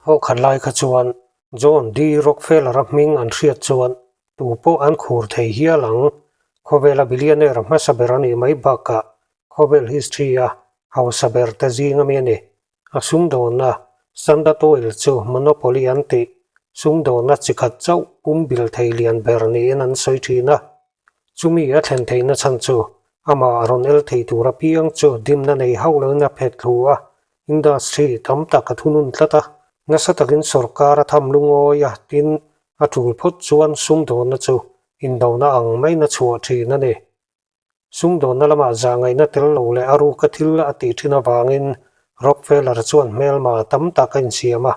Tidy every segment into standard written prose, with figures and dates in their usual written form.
Thawkhat lai kha chuan John D. Rockefeller-a hming an hriat chuan tu pawh an khur thei hial ang. Khawvela billionaire hmasa ber a nih mai bakah khawvel history-a hausa ber te zing ami a ni. A sumdawnna, Standard Oil chu monopoly an tih, sumdawnna chi khat chauh pumbil thei lian ber niin an sawi thin a. Chumi a thlen theihna chhan chu amah a rawn el thei tur apiang chu dimna nei hauh loin a phet thlu a, industry tam tak a thunun tlat a, nasa takin sawrkar a tham lungawi a, tin, a tul phawt chuan sumdawnna chu indona ang maiin a chhuah thin a ni. Sumdawnna lamah zahngaihna tel lo leh a ruka thil a tih thin avangin Rockefeller chuan hmelma tam tak a insiam a,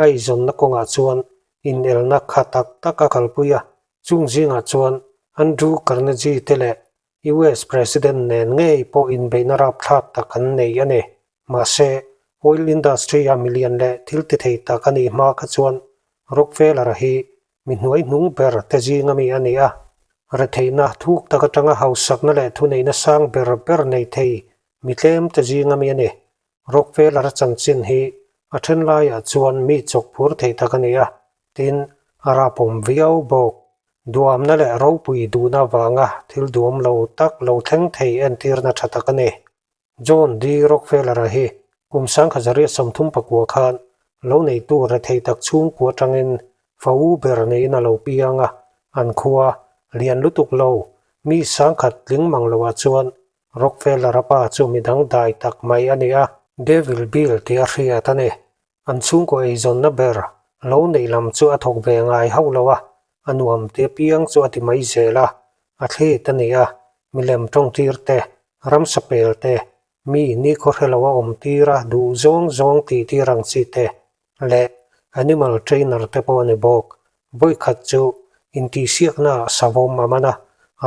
a eizawnna kawngah chuan inelna kha tak tak a kalpui a, Chung zingah chuan Andrew Carnegie te leh US President nen ngei pawh inbeihna rapthlak tak an nei a ni. Mahse, oil industry-a milian leh thil ti thei tak a nih hma kha chuan Rockefeller-a hi mi hnuai hnung ber te zinga mi a ni a. Retheihna thuk tak atanga hausakna leh thuneihna sang ber ber nei thei mi tlem te zinga mi a ni. Rockefeller-a chanchin hi a then laiah chuan mi chawk phur thei tak a ni a, tin, a rapawm viau bawk. Duamna leh ropui duhna avanga thil duam lo tak lo thleng thei entirna tha tak a ni. John D. Rockefeller-a hi kum 1934 khan lo neitu rethei tak chhungkua atangin fa u ber niin a lo piang a, an khua lian lutuk lo mi sangkhat tling mang loah chuan Rockefeller-a pa chu mi dangdai tak mai a ni a. Devil Bill tih a hriat a ni. An chhungkaw eizawnna ber lo neih lam chu a thawk ve ngai hauh lo a, a nuam te apiang chu a ti mai zel a, a thlet a ni a, milem tawngtir te, ramsa pel te, mi nikhaw hre lo a awm tir a duh zawng zawng tih tir ang chi te leh animal trainer te pawh a ni bawk. Vawikhat chu intihsiaknaah savawm a man a,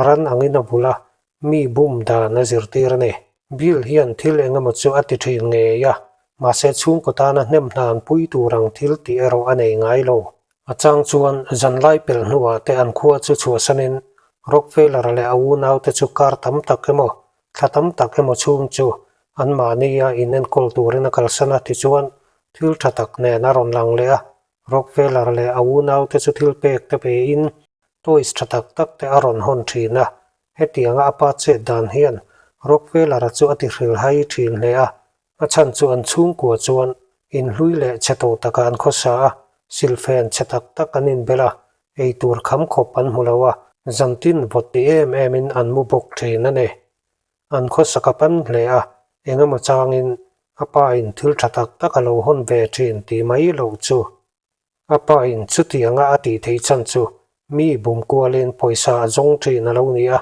ran angin a bul a, Mi bum dan a zirtir a ni. Bill hian thil eng emaw chu a ti thin ngei a, mahse chhungkaw tana hnem hnan pui tur ang thil tih erawh a nei ngai lo. A chang chuan zanlai pel hnuah te an khua chu chhuahsanin Rockefeller-a leh a unaute chu kar tam tak emaw, thla tam tak emaw chhung chu anmahnia inenkawl turin a kalsan a, tichuan thil tha tak nen a rawn lang leh a, Rockefeller leh a unaute chu thil pek te pein toys tha tak tak te a rawn hawn thin a, Hetianga a pa chet dan hian Rockefeller-a chu a ti hrilhai thin hle a, a chhan chu an chhungkua chuan inhlui leh chhe tawh takah an khawsa a, silfen chhe tak tak an inbel a, eitur kham khawp an hmu lo a, zantin vawt ti em emin an mu bawk thin a ni. An khawsak a pan hle a, engemaw changin a pa in thil tha tak tak a lo hawn ve thin tih mai loh chu. A pa in chutianga a tih theih chhan chu mi bum kualin pawisa a zawng thin a lo ni a,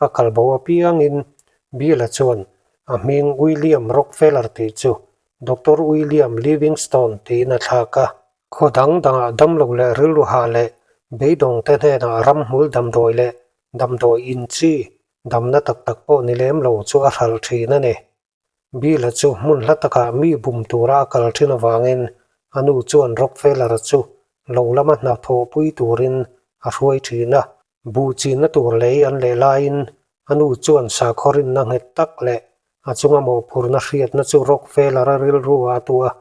a kal bo apiangin Bill-a chuan a hming William Rockefeller tih chu Doctor William Livingstone tiin a thlak a. Khaw dang dangah damlo leh rilru hah leh beidawng te hnenah ramhmul damdawi leh damdawi in chi damna tak tak pawh ni lem lo chu a hralh thin a ni. Bill-a chu hmun hla takah mi bum tura a kal thin avangin a nu chuan Rockefeller-a chu lo lama hna thawhpui turin a hruai thin a. Buh chinna tur lei an leh laiin a nu chuan sakhaw rinna nghet tak leh a chunga mawhphurhna hriatna chu Rockefeller-a rilru ah a tuah a.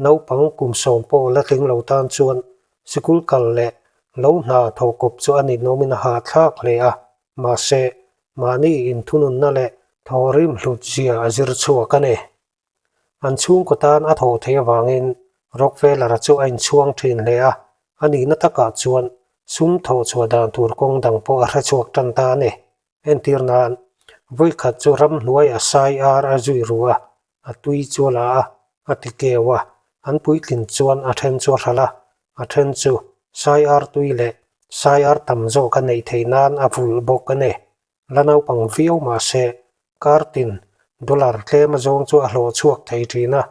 Naupang kum sawm pawh la tling lo tan chuan sikul kal leh lo hna thawhkawp chu a ninawmin a hahthlak hle a, mahse, mahni inthununna leh thawhrim hlut zia a zir chhuak a ni. An chhungkaw tan a thawh theih avangin Rockefeller-a chu a inchhuang thin hle a, a nihna takah chuan sum thawh chhuah dan tur kawng dang pawh a hre chhuak tan ta a ni. Entir nan, vawikhat chu ramhnuai a sai ar a zui ru a, a tui chu a la a, a ti keu a, an puitlin chuan a then chu a hralh a, a then chu sai ar tui leh sai ar tam zawk a neih theih nan a vulh bawk a ni. La naupang viau mahse, kar tin dollar tlem azawng chu a hlawh chhuak thei thin a,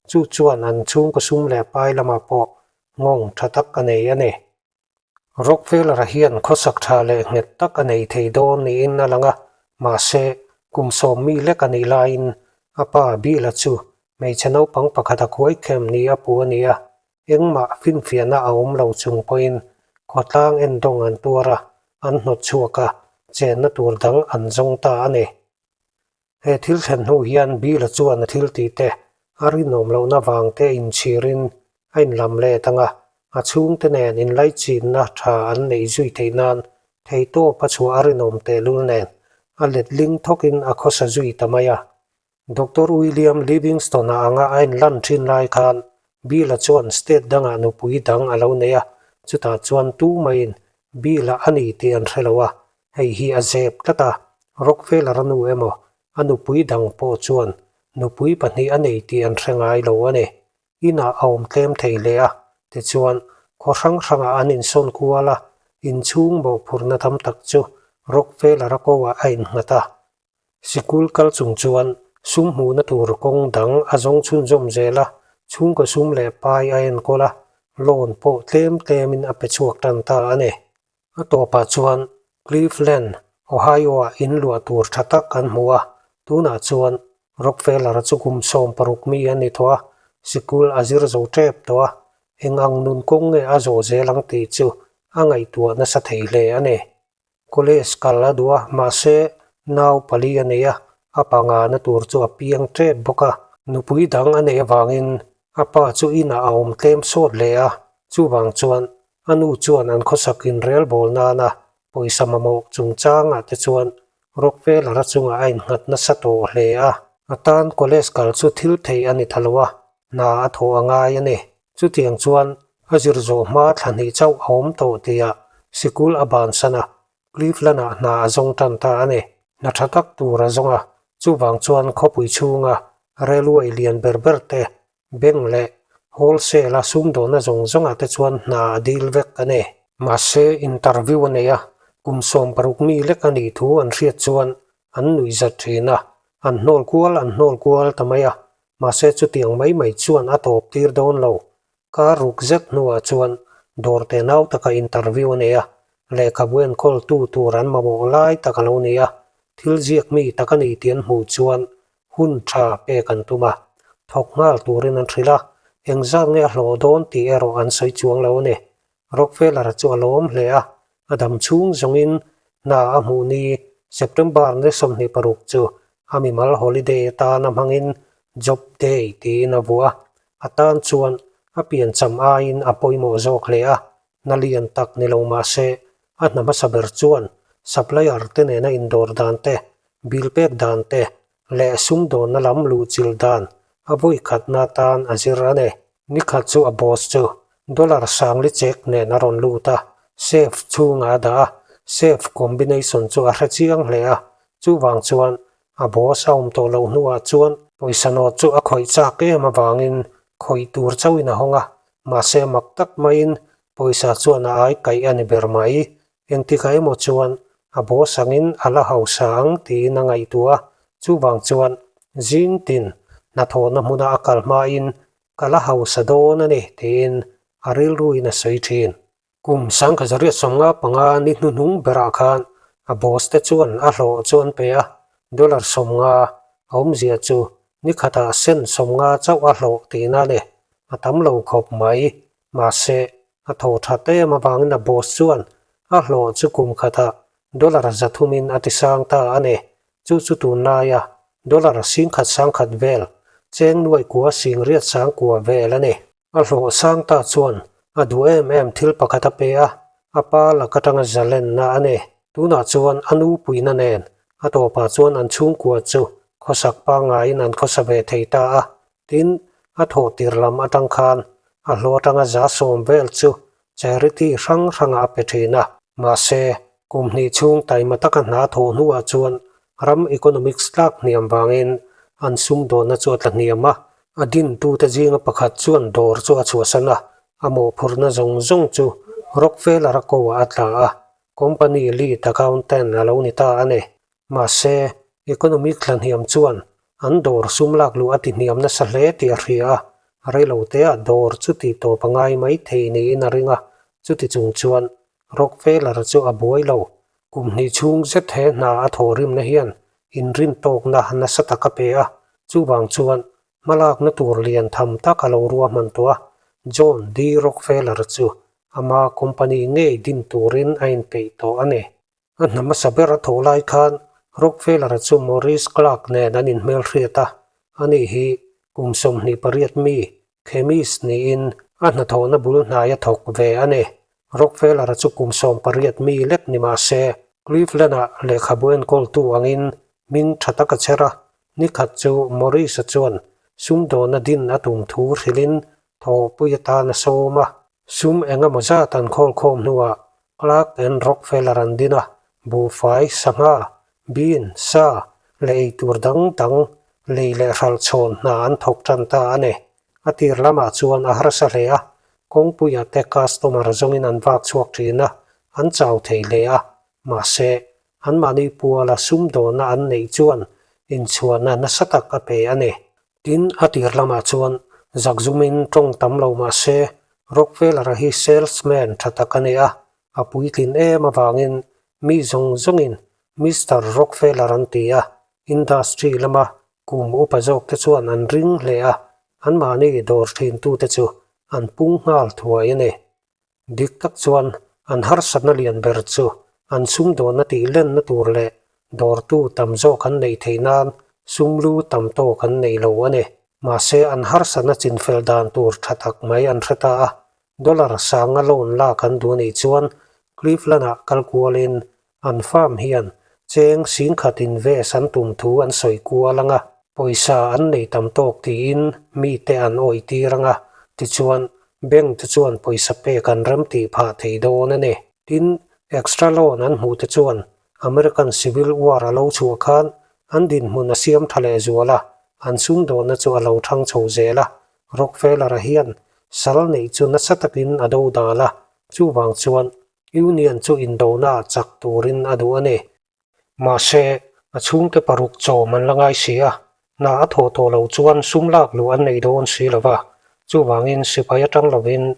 chu chuan an chhungkaw sum leh pai lamah pawh nghawng tha tak a nei a ni. Rockefeller-a hian khawsak tha leh nghet tak a nei thei dawn niin a lang a, mahse, kum sawm mi lek a nih laiin a pa Bill-a chu hmeichhe naupang pakhat a khuaikhem ni a pu a ni a, engmah finfiahna a awm lo chung pawhin khawtlang endawng an tuar a, an hnawt chhuak a, chenna tur dang an zawng ta a ni. He thil thlen hnu hian Bill-a chuan a thil tih te a rinawm lohna vang te inchhirin. A inlam let anga a chhungte nen inlaichinna tha an neih zui theih nan theihtawp a chhuah a rinawm tehlul nen a letling thawkin a khawsa zui ta mai a. Doctor William Livingstone-a anga a inlan thin lai khan Bill-a chuan state dangah nupui dang a lo nei a, chutah chuan tu maiin Bill-a a ni tih an hre lo a, hei hi a zep tlat a, Rockefeller-a nu emaw a nupui dang pawh chuan nupui pahnih a nei tih an hre ngai lo a ni. Inah a awm tlem thei hle a, tichuan khaw hrang hrangah an insawn kual a, inchhung mawhphurhna tam tak chu Rockefeller-a ko-ah a innghat a. Sikul kal chung chuan sum hmuhna tur kawng dang a zawng chhunzawm zel a, chhungkaw sum leh pai a enkawl a, loan pawh tlem tlemin a pe chhuak tan ta a ni. A tawpah chuan Cleveland, Ohio-ah in luah tur tha tak an hmu a, tunah chuan Rockefeller-a chu kum 60 mi a ni tawh a, sikul a zir zo tep tawh a, eng ang nun kawng nge a zawh zel ang tih chu a ngaihtuah nasa thei hle a ni. College kal a duh a, mahse nau pali a nei a, a pangana tur chu a piang tep bawk a. Nupui dang a neih avangin a pa chu inah a awm tlem sawt hle a, chuvang chuan a nu chuan an khawsak inrelbawl nana pawisa mamawh chungchangah te chuan Rockefeller-a chungah a innghat nasa tawh hle a. A tan college kal chu thil theih a ni ta lo a, hna a thawh a ngai a ni. Chutiang chuan a zir zawh hma thla hnih chauh a awm tawh tia sikul a bansan a, Cleveland-ah hna a zawng tan ta a ni. Hna tha tak tur a zawng a, chuvang chuan khawpui chhunga railway lian ber ber te, bank leh wholesale-a sumdawnna zawng zawngah te chuan hna a dil vek a ni. Mahse, interview a nei a, kum 60 mi lek a nih thu an hriat chuan an nuihzat thin a, an hnawl kual an hnawl kual ta mai a, Mahse chutiang mai mai chuan a tawp tir dawn lo. Kar ruk zet hnuah chuan dawr te nau taka interview a nei a, lehkhabu enkawl tu tur an mamawh lai tak a lo ni a, thil ziak mi tak a ni tih an hmuh chuan hun tha pek an tum a, thawk nghal turin an hrilh a, engzat nge a hlawh dawn tih erawh an sawi chuang lo a ni. Rockefeller chu a lawm hle a, a dam chhung zawngin hna a hmuh ni September ni 26 chu a mimal holiday atan a hmangin Job Day tiin a vuah a, a tan chuan a piancham aiin a pawimawh zawk hle a, hna lian tak ni lo mah se a hna hmasa ber chuan supplier te nena indawr dan te, bill pek dan te leh sumdawnna lam luhchilh dan a vawikhatna atan a zir a ni. Nikhat chu a boss chu dollar sangli check nen a rawn lut a, safe chhungah a dah a, safe combination chu a hre chiang hle a, chuvang chuan a boss a awm tawh loh hnuah chuan pawisa nawt chu a khawih chak em avangin khawih tur chauhin a hawng a, mahse mak tak maiin pawisa chuan a ai kaih a ni ber mai. Engtikah emaw chuan a boss angin a la hausa ang tiin a ngaihtuah a, chuvang chuan zing tin hnathawhna hmuna a kal hmain ka la hausa dawn a ni tiin a rilruin a sawi thin. Kum 1955 ni hnuhnung berah khan a boss te chuan a hlawh chu an pe a, dollar 50 a awmzia chu ni khatah cent 50 chauh a hlawh tihna a ni, a tam lo khawp mai. Mahse, a thaw that em avangin a boss chuan a hlawh chu kum khatah dollar zathumin a tisang ta a ni. Chu chu tunlaia dollar singkhat sangkhat vel, cheng nuai kua singriat sang kua vel a ni. A hlawh sang ta chuan a duh em em thil pakhat a pe a, a pa lak atanga zalenna a ni. Tunah chuan a nu puihna nen a tawpah chuan an chhungkua chu khawsak pangngaiin an khawsa ve thei ta a, Tin, a thawh tir lam atang khan a hlawh atanga 10% vel chu charity hrang hrangah a pe thin a. Mahse, kum hnih chhung taima taka hna thawh hnuah chuan ram economics tlak hniam vangin an sumdawnna chu a tla hniam a. A dintute zinga pakhat chuan dawr chu a chhuahsan a, a mawhphurhna zawng zawng chu Rockefeller-a ko-ah a tla a, company lead accountant a lo ni ta a ni. Mahse, economic tla hniam chuan an dawr sum lak luh a ti hniam nasa hle tih a hria a, reiloteah dawr chu tih tawp a ngai mai thei niin a ring a, chuti chung chuan Rockefeller chu a buai lo. Kum hnih chhung zet he hna a thawhrimna hian inrintawkna nasa tak a pe a, chuvang chuan hmalakna tur lian tham tak a lo ruahman tawh a, John D. Rockefeller chu ama company ngei din turin a inpeih tawh a ni. A hna hmasa ber a thawh lai khan Rockefeller-a chu Maurice Clark nen an inhmelhriat a, ani hi kum 28 mi chemist niin A hnathawhna bul hnaia thawk ve a ni. Rockefeller-a chu kum 18 mi lek ni mah se, Cleveland-ah lehkhabu enkawltu angin hming tha tak a chher a. Nikhat chu Morris-a chuan sumdawna din a tum thu hrilhin thawhpui atan a sawm a. Sum eng emaw zat an khawlkhawm hnuah Clark and Rockefeller an din a, buhfai, sangha, bean, sa leh eitur dang dang lei leh hralh chhawn hna an thawk tan ta a ni. A tir lamah chuan a harsa hle a, kawngpuia te customer zawngin an vak chhuak thin a, an chau thei hle a, mahse, anmahni puala sumdawnna an neih chuan inchhuahna nasa tak a pe a ni. Tin, a tir lamah chuan zakzumin tawng tam lo mah se, Rockefeller-a hi salesman tha tak a ni a, a puitlin em avangin mi zawng zawngin Mister Rockefeller an ti a, industry lama Kum upa zawkte chuan an ring hle a, anmahni dawr thintute chu an pung nghal thuai a ni. Dik tak chuan an harsatna lian ber chu an sumdawnna tih lenna tur leh dawrtu tam zawk an neih theih nan sum lu tam tawk an nei lo a ni. Mahse an harsatna chinfel dan tur tha tak mai an hre ta a, dollar sanga loan lak an duh anih chuan Cleveland-ah kal kualin An farm hian cheng singkhat invest an tum thu an sawi kual ang a, pawisa an nei tam tawk tiin mite an awih tir ang a, tichuan bank te chuan pawisa pek an rem tih phah thei dawn a ni. Tin, extra loan an hmuh te chuan American Civil War a lo chhuah khan an dinhmun a siam tha leh zual a, an sumdawnna chu a lo thang chho zel a, Rockefeller-a hian sal neih chu nasa takin a dodal a, chuvang chuan Union chu indona chak turin a duh a ni. Mahse, a chhungte paruk chawm an la ngai si a, hna a thawh tawh loh chuan sum lak luh an nei dawn si lo va, chuvangin sipai atang lovin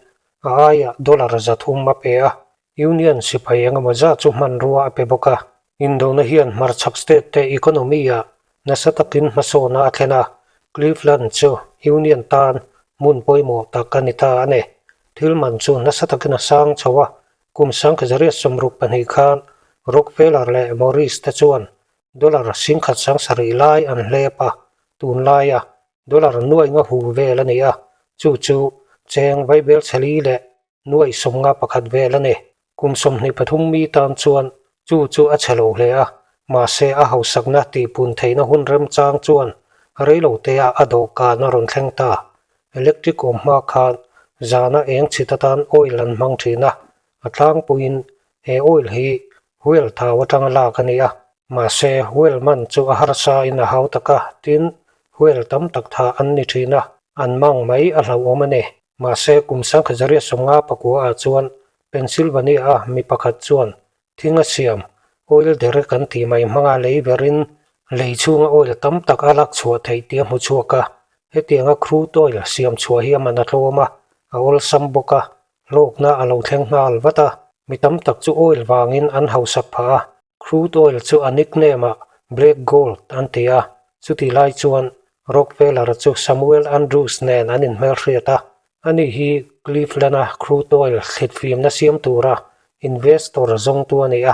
a aiah dollar 300 a pe a, Union sipai engemaw zat chu hmanrua a pe bawk a. Indona hian hmarchhak state te economy-ah nasa takin hmasawna a thlen a, Cleveland chu Union tan hmun pawimawh tak a ni ta a ni. Thil man chu nasa takin a sang chho a, kum 1962 khan Rockefeller leh Morris te chuan dollar 17,000 lai an hlep a, tunlaia dollar nuai nga hu vel a ni a, chu chu cheng vaibel chheli leh nuai 51 vel a ni. Kum 23 mi tan chuan chu chu a chhe lo hle a, mahse a hausakna tihpun theihna hun remchang chuan reilotea a dawhkan a rawn thleng ta. Electric awm hma khan zana eng chhit atan oil an hmang thin a, a tlangpuiin he oil hi whale thau atanga lak a ni a, mahse whale man chu a harsa in a hau tak a, tin whale tam tak thah an ni thin a, an mang mai a hlauhawm a ni. Mahse kum 1959 ah chuan Pennsylvania-a mi pakhat chuan thing a siam, oil derek an tih mai hmanga lei berin lei chhunga oil tam tak a lak chhuah theih tih a hmu chhuak a. Hetianga crude oil siam chhuah hi a man a tlawm a, a awlsam bawk a, hlawkna a lo thleng nghal vat a. Mi tam tak chu oil vangin an hausak phah a, Crude oil chu a nickname ah Black Gold an ti a, chutih lai chuan Rockefeller chu Samuel Andrews nen an inhmelhriat a, ani hi Cleveland-a crude oil thlitfimna siam tura investor zawngtu a ni a,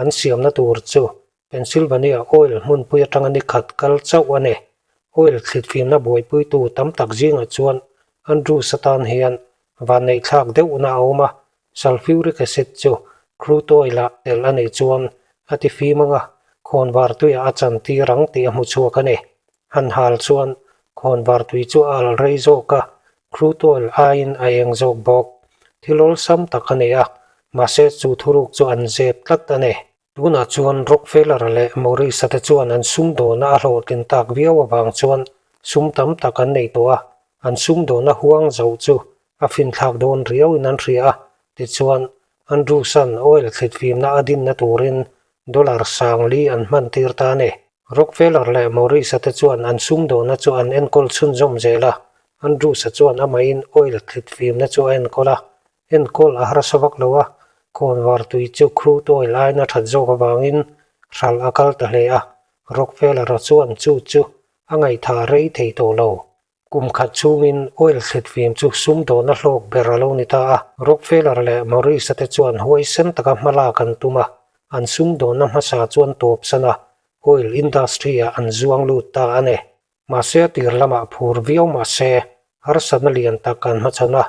an siamna tur chu Pennsylvania oil hmunpui atanga nikhat kal chauh a ni. Oil thlitfimna buaipuitu tam tak zingah chuan Andrews atan hian vanneihthlak deuhna a awm a, Sulfuric acid chu crude oil-ah telh a nih chuan a ti fim ang a, khawnvar tuiah a chan tir ang tih a hmu chhuak a ni. Han hal chuan khawnvar tui chu a al rei zawk a, crude oil aiin a eng zawk bawk. Thil awlsam tak a ni a, mahse chu thuruk chu an zep tlat a ni. Tunah chuan Rockefeller-a leh Morris-a te chuan an sumdawna a hlawhtlin tak viau avang chuan sum tam tak an nei tawh a, an sumdawna huang zoh chu a finthlak dawn riauin an hria a, tichuan Andrews-a'n oil thlitfimna a dinna turin dollar 4000 an hman tir ta a ni. Rockefeller leh Morris-a te chuan an sumdawna chu an enkawl chhunzawm zel a, Andrews-a chuan amahin oil thlitfimna chu a enkawl a, Enkawl a harsa vak lo a, khawnvar tui chu crude oil aiin a that zawk avangin hralh a kal ta hle a, Rockefeller-a chuan chu chu a ngaihthah rei thei tawh lo. Kum khat chhungin oil thlitfim chu sumdawna hlawk ber a lo ni ta a, Rockefeller leh Morris-a te chuan huaisen taka hmalak an tum a, an sumdawnna hmasa chuan tawpsan a, oil industry-ah an zuang lut ta a ni. Mahse a tir lamah phur viau mahse harsatna lian tak an hmachhawn a,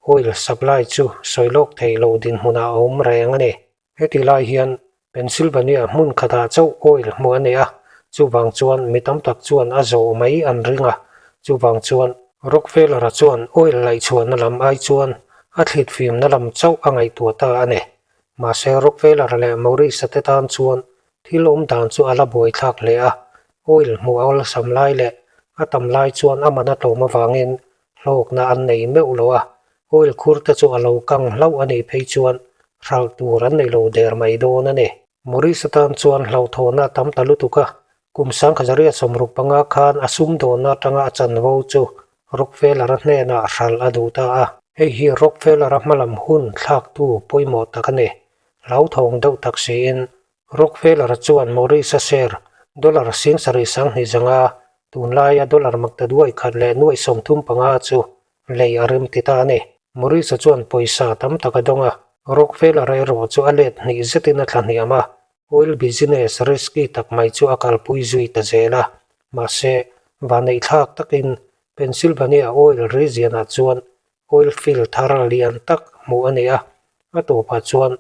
Oil supply chu sawi lawk theih loh dinhmunah a awm reng a ni. Heti lai hian Pennsylvania hmun khatah chauh oil hmuh a nei a, chuvang chuan mi tam tak chuan a zawh mai an ring a. Chuvang chuan Rockefeller-a chuan oil laihchhuahna lam ai chuan a thlit fimna lam chauh a ngaihtuah ta a ni. Mahse Rockefeller-a leh Maurice-a te tan chuan thil awm dan chu a la buaithlak hle a, oil hmuh a awlsam lai leh a tam lai chuan a man a tlawm avangin hlawkna an nei meuh lo a, oil khur te chu a lo kang hlauh a nih phei chuan hralh tur an nei lo der mai dawn a ni. Maurice atan chuan hlauhthawhna a tam ta lutuk a, kum 1965 khan a sumdawnna atanga a chanvo chu Rockefeller-a hnenah hralh a duh ta a. Hei hi Rockefeller-a hmalam hun thlaktu pawimawh tak a ni. Hlauthawng deuh tak siin Rockefeller-a chuan Maurice-a share dollar 72 zanga tunlaia dollar makta duai khat leh nuaih 35 chu lei a rem ti ta a ni. Maurice-a chuan pawisa tam tak a dawng a, Rockefeller-a erawh chu a let hnih zetin a thla hniam a, oil business risky tak mai chu a kalpui zui ta zel a. Mahse, vaneihthlak takin Pennsylvania oil region-ah chuan oil field thar lian tak hmuh a ni a, a tawpah chuan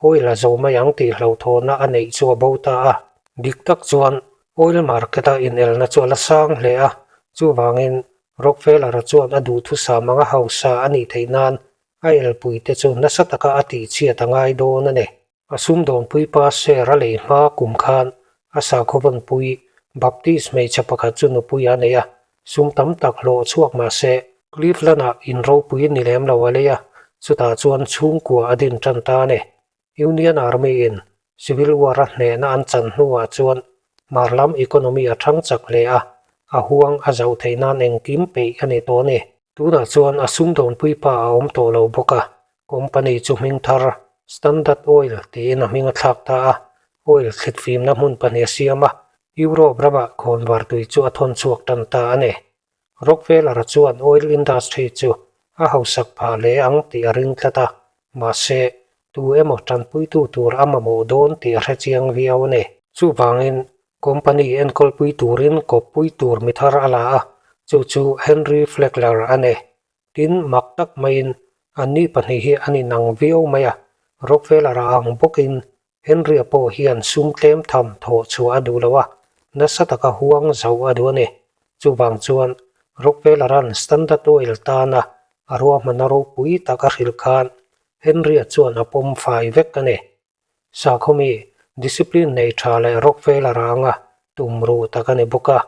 oil a zo mai ang tih hlauhthawhna a neih chu a bo ta a. Dik tak chuan oil market-a inelna chu a la sang hle a, chuvangin Rockefeller-a chuan a duhthusam anga hausa a nih theih nan a elpuite chu nasa taka a tihchhiat a ngai dawn a ni. A sumdawnpui pa share a lei hma kum khan a sakhaw-vawnpui Baptist hmeichhe pakhat chu nupui a nei a, sum tam tak hlawh chhuak mah se Cleveland-ah in ropui ni lem lo a lei a, chutah chuan chhungkua a din tan ta a ni. Union Army-in Civil War-a hnehna an chan hnuah chuan hmar lam economy a thang chak hle a, a huang a zauh theih nan engkim peih a ni tawh a ni. Tunah chuan a sumdawnpui pa a awm tawh lo bawk a, Company chu hming thar Standard Oil tiin a hming a thlak ta a, oil thlitfimna hmun pahnih a siam a, Europe ramah khawnvar tui chu a thawn chhuak tan ta a ni. Rockefeller-a chuan oil industry chu a hausak phah hle ang tih a ring tlat a, mahse, tu emaw tanpuitu tur a mamawh dawn tih a hre chiang viau a ni. Chuvangin, company enkawlpui turin kawppui tur mi thar a la a, chu chu Henry Flagler a ni. Tin, mak tak maiin anni pahnih hi an inang viau mai a, Rockefeller-a ang bawkin Henry-a pawh hian sum tlem tham thawh chhuah a duh lo a, nasa taka huang zauh a duh a ni. Chuvang chuan Rockefeller-a'n Standard Oil tana a ruahmanna ropui tak a hrilh khan Henry-a chuan a pawm fai vek a ni. Sakhawmi, discipline nei tha leh Rockefeller anga tum ruh tak a ni bawk a,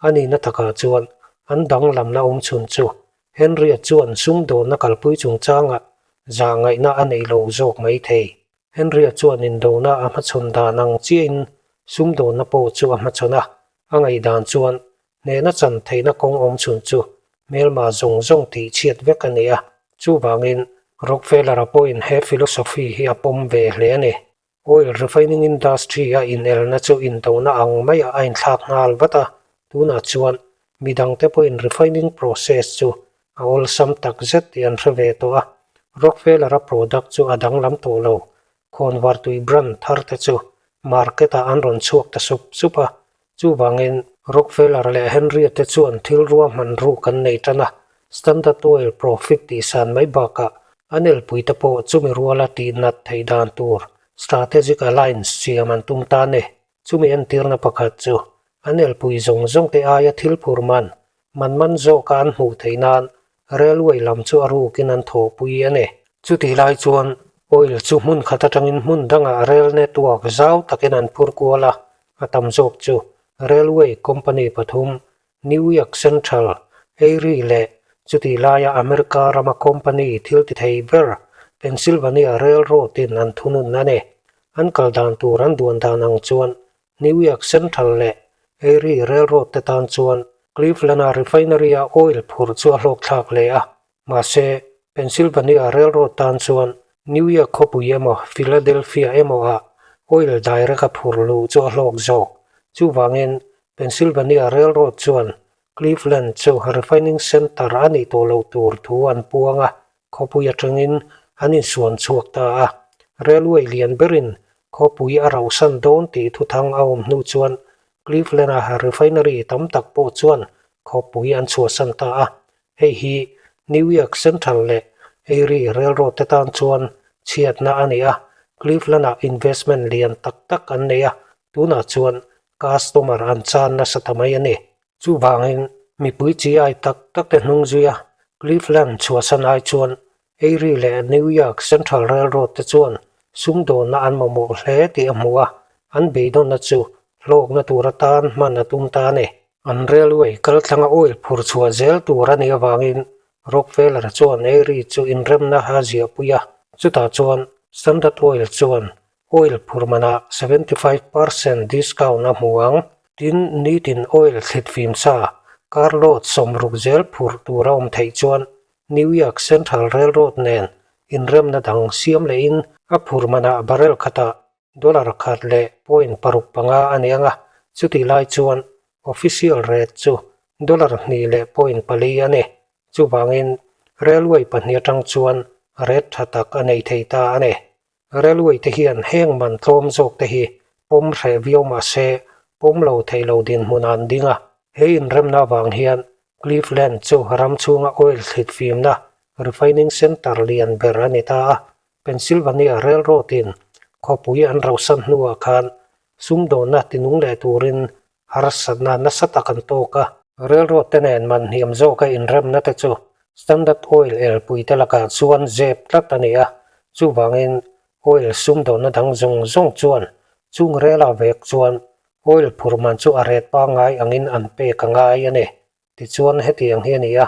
a nihna takah chuan an danglamna awm chhun chu Henry-a chuan sumdawnna kalpui chungchangah zahngaihna a nei lo zawk mai thei. Henry-a chuan indona a hmachhawn dan ang chiahin sumdawnna pawh chu a hmachhawn a, a ngaihdan chuan hnehna chan theihna kawng awm chhun chu hmelma zawng zawng tih chhiat vek a ni a. Chuvangin, Rockefeller-a pawhin he philosophy hi a pawm ve hle a ni. Oil refining industry-a inelna chu indona ang maiah a inthlak nghal vat a, tunah chuan midangte pawhin refining process chu a awlsam tak zet tih an hre ve tawh a. Rockefeller-a product chu a danglam tawh lo, khawnvartui brand thar te chu market-ah an rawn chhuak ta sup sup a. Chuvangin, Rockefeller leh Henry-a te chuan thil ruahman ruk an nei tan a, Standard Oil profit tih san mai bakah an elpuite pawh chumi ruala tih nat theih dan tur strategic alliance siam an tum ta a ni. Chumi entirna pakhat chu an elpui zawng zawng te aia thil phur man, man man zawka an hmuh theih nan railway lam chu a rukin an thawhpui a ni. Chutih lai chuan oil chu hmun khat atangin hmun dangah rail network zau takin an phur kual a, a tam zawk chu railway company pathum New York Central, Erie leh chutih laia America rama company thil ti thei ber Pennsylvania Railroad in an thunun a ni. An kal dan tur an duan dan ang chuan New York Central leh Erie Railroad te tan chuan Cleveland-a refinery-a oil phurh chu a hlawkthlak hle a, mahse, Pennsylvania Railroad tan chuan New York khawpui emaw Philadelphia emaw ah oil direct-a phurh luh chu a hlawk zawk. Chuvangin, Pennsylvania Railroad chuan Cleveland chu refining center a nih tawh loh tur thu an puang a, Khawpui atangin an insuan chhuak ta a, railway lian berin khawpui a rauhsan dawn tih thuthang a awm hnu chuan Cleveland-a refinery tam tak pawh chuan khawpui an chhuahsan ta a. Hei hi New York Central leh Erie Railroad te tan chuan chhiatna a ni a, Cleveland-ah investment lian tak tak an nei a, tunah chuan customer an chan nasa ta mai a ni. Chuvangin mipui chi ai tak tak te hnung zui a, Cleveland chhuahsan ai chuan Erie leh New York Central Railroad te chuan sumdawnna an mamawh hle tih a hmu a, an beidawnna chu hlawkna tur atan hman a tum ta a ni. An railway kaltlanga oil phur chhuah zel tur a nih avangin Rockefeller chuan Erie chu inremna a ziahpui a, chutah chuan Standard Oil chuan oil phur manah 75% discount a hmu ang. Tin, nitin oil thlit fim sa carload 60 zel phurh tur a awm theih chuan New York Central Railroad nen inremna dang siam lehin a phur manah barrel khatah dollar khat leh point paruk panga a ni ang a, chutih lai chuan official rate chu dollar hnih leh point pali a ni. Chuvangin railway pahnih atang chuan rate tha tak a nei thei ta a ni. Railway te hian heng man tlawm zawk te hi pawm hreh viau mah se pawm lo thei lo dinhmun an ding a. He inremna avang hian Cleveland chu ram chhunga oil thlit fimna refining center lian ber a ni ta a. Pennsylvania Railroad in khawpui an rohsan hnuah khan sumdawnna tinung leh turin harsatna nasa tak an tawk a. Railroad te nen man hniam zawka inremna te chu Standard Oil elpui te lakah chuan zep tlat a ni a, chuvangin oil sumdawnna dang zawng zawng chuan chung rel ah vek chuan oil phur man chu a ret pangngai angin an pek a ngai a ni. Tichuan hetiang hi a ni a,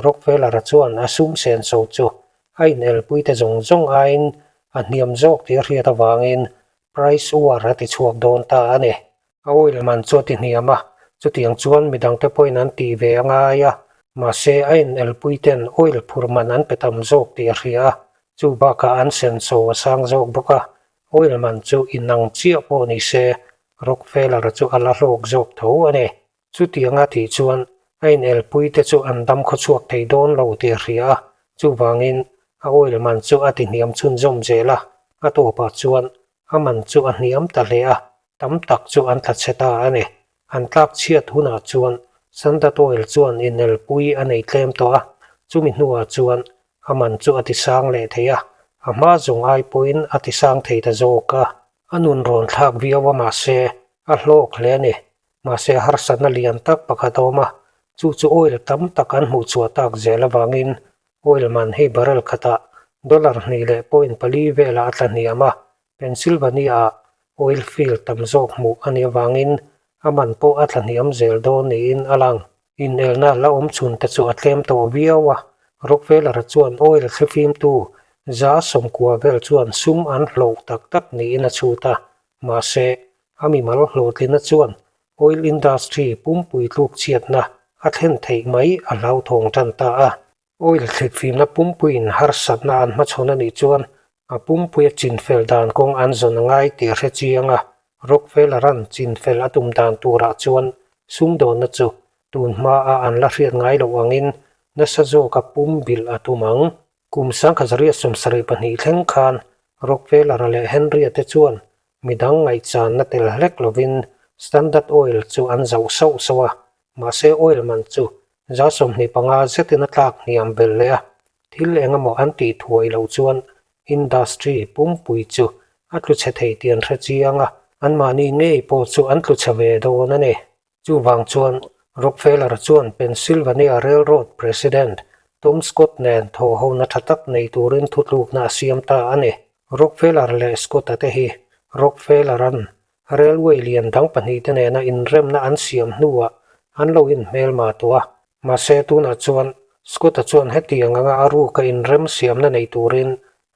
Rockefeller-a chuan a sum senso chu a inelpui te zawng zawng aiin a hniam zawk tih a hriat avangin price war a ti chhuak dawn ta a ni. A oil man chu a ti hniam a, chutiang chuan midangte pawhin an tih ve a ngai a, mahse a inelpui ten oil phur man an pe tam zawk tih a hria a, chu bakah an senso a sang zawk bawk a, oil man chu inang chiah pawh ni se Rockefeller-a chu a la hlawk zawk tho a ni. Chutianga tih chuan a inelpui te chu an dam khawchhuak thei dawn lo tih a hria a, chuvangin a oil man chu a ti hniam chhunzawm zel a, a tawpah chuan a man chu a hniam ta hle a, tam tak chu an tla chhe ta a ni. An tlak chhiat hunah chuan Standard Oil chuan inelpui a nei tlem tawh a, chumi hnuah chuan a man chu a ti sang leh thei a, a hma zawng ai pawhin a ti sang thei ta zawk a. A nun rawn thlak viau a mahse a hlawk hle a ni. Mahse harsatna lian tak pakhat a awm a, chu chu oil tam tak an hmuh chhuah tak zel avangin oil man hi barrel khatah dollar hnih leh point pali velah a tla hniam a, Pennsylvania-ah oil field tam zawk hmuh a nih avangin a man pawh a tla hniam zel dawn niin a lang. Inelna la awm chhun te chu a tlem tawh viau a, Rockefeller-a chuan oil thlifimtu 90% vel chuan sum an hlawh tak tak niin a chhut a, mahse A mimal hlawhtlina chuan oil industry pumpui tluk chhiatna a thlen theih mai a hlauthawng tan ta a. Oil thlitfimna pumpuiin harsatna an hmachhawn a nih chuan a pumpuia chinfel dan kawng an zawn a ngai tih a hre chiang a. Rockefeller-a'n chinfel a tum dan turah chuan sumdawnna chu tun hmaa an la hriat ngai loh angin nasa zawka pumbilh a tum ang. Kum 1972 thleng khan Rockefeller-a leh Henry-a te chuan midang ngaihchanna tel hlek lovin Standard Oil chu an zauh sauh sauh a, mahse oil man chu 25% zetin a tlak hniam belh leh a, thil eng emaw an tih thuai loh chuan industry pumpui chu a tlu chhe thei tih an hre chiang a, anmahni ngei pawh chu an tlu chhe ve dawn a ni. Chuvang chuan Rockefeller chuan Pennsylvania Railroad President Tom Scott nen thawhhona tha tak nei turin thutlukna a siam ta a ni. Rockefeller leh Scott-a te hi Rockefeller-a'n railway lian dang pahnihte nena inremna an siam hnuah an lo inhmelma tawh a. Mahse tunah chuan Scott-a chuan hetiang anga a ruka inremsiamna nei turin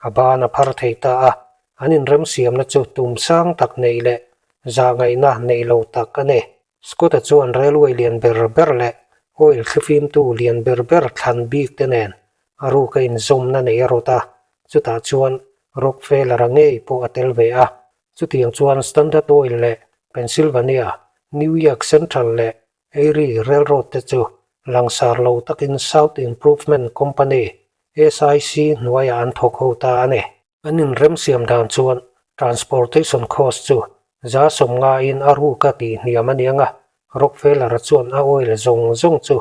a ban a phar thei ta a, an inremsiamna chu tum sang tak neih leh zahngaihna neih lo tak a ni. Scott-a chuan railway lian ber ber leh oil thlifimtu lian ber ber thlan bik te nen a ruka inzawmna nei a rawt a, chutah chuan Rockefeller-a ngei pawh a tel ve a. Chutiang chuan Standard Oil leh Pennsylvania, New York Central leh Erie Railroad te chu langsar lo takin South Improvement Company, SIC, hnuaiah an thawk ho ta a ni. An inremsiam dan chuan transportation cost chu 50%-in a ruka tih hniam a ni ang a, Rockefeller-a chuan a oil zawng zawng chu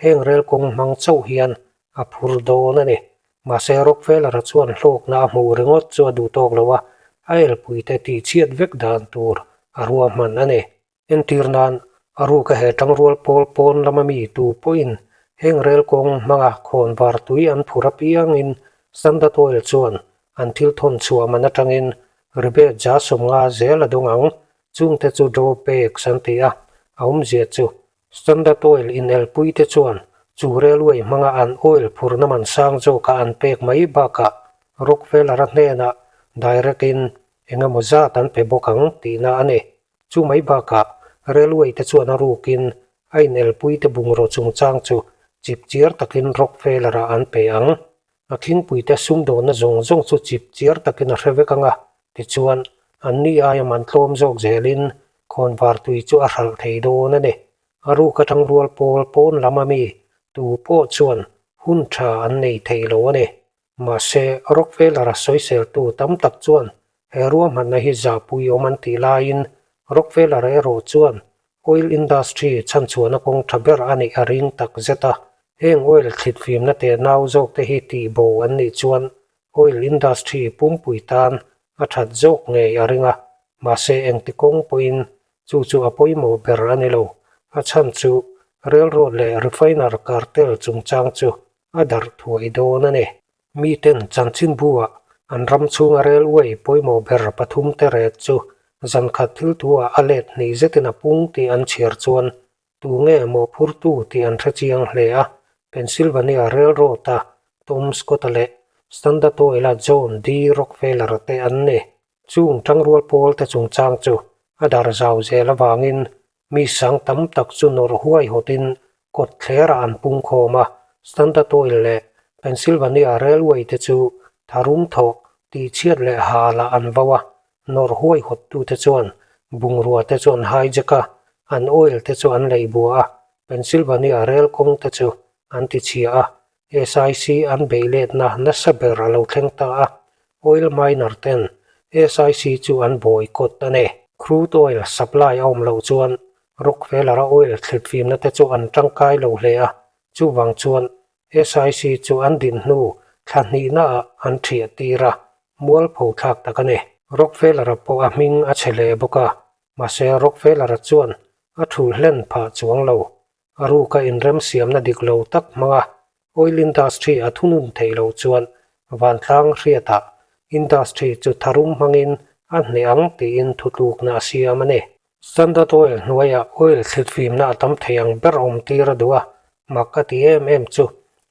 heng rel kawng hmang chauh hian a phur dawn a ni. Mahse Rockefeller-a chuan hlawkna a hmuh ringawt chu a duh tawk lo a, a elpuite tihchhiat vek dan tur a ruahman a ni. Entir nan, a ruka he tangrual pawl pawn lama mi tu pawhin heng rel kawng hmanga khawnvar tui an phur apiangin Standard Oil chuan an thil thawn chhuah man atangin rebate za 50 zel a dawng ang, chungte chu drawbacks an ti a, a awmzia chu Standard Oil inelpuite chuan chu railway hmanga an oil phurna man sang zawka an pek mai bakah Rockefeller-a hnenah direct-in eng emaw zat an pe bawk ang tihna a ni. Chu mai bakah railway te chuan a rukin a inelpuite bungraw chungchang chu chipchiar takin Rockefeller-ah an pe ang. A khingpuite sumdawnna zawng zawng chu chip chiar takin a hre vek ang a, tichuan, anni aia man tlawm zawk zelin khawnvar tui chu a hralh thei dawn a ni. A ruk atang rual pawl pawn lam a mi tu pawh chuan hun tha an nei thei lo a ni. Mahse, Rockefeller-a sawiseltu tam tak chuan he ruahmanna hi zahpui awm an tih laiin Rockefeller-a erawh chuan Oil industry chhanchhuahna kawng tha ber a nih a ring tak zet a. Heng oil thlitfimna teh nau zawk te hi tih bo an nih chuan oil industry pumpui tan a that zawk ngei a ring a, mahse engti kawng pawhin chu chu a pawimawh ber a ni lo. A chhan chu railroad leh refiner cartel chungchang chu a darh thuai dawn a ni. Miten chanchinbu-ah an ram chhunga railway pawimawh ber pathum te ret chu zankhat thil thu-ah a let hnih zetin a pung tih an chhiar chuan tu nge mawhphurtu tih an hre chiang hle a, Pennsylvania Railroad-a Tom Scott-a leh Standard Oil-a John D. Rockefeller-a te an ni. Chung tangrual pawl te chungchang chu a dar zau zel avangin Mi sang tam tak chu nawrh huaihawtin kawt thlerah an pung khawm a, Standard Oil leh Pennsylvania Railway te chu tharum thawh, tihchhiat leh halah an vo a, nawrh huaihawttute chuan bungrua te chu an hijack a, an oil te chu an lei bua a, Pennsylvania rail kawng te chu an tichhia a, SIC an beih letna nasa ber a lo thleng ta a, oil miner ten SIC chu an boycott a ni. Crude oil supply a awm loh chuan Rockefeller-a oil thlitfimna te chu an tangkai lo hle a, chuvang chuan SIC chu an din hnu thla hnihna ah an thiah tir a, mualpho thlak tak a ni. Rockefeller-a pawh a hming a chhe hle bawk a, mahse Rockefeller-a chuan a thulh hlen phah chuang lo. A ruka inremsiamna dik lo tak hmanga oil industry a thunun theih loh chuan vantlang hriatah industry chu tharum hmangin a hneh ang tiin thutlukna a siam a ni. Standard Oil hnuaiah oil thlitfimna a tam thei ang ber awm tir a duh a, mak a ti em em chu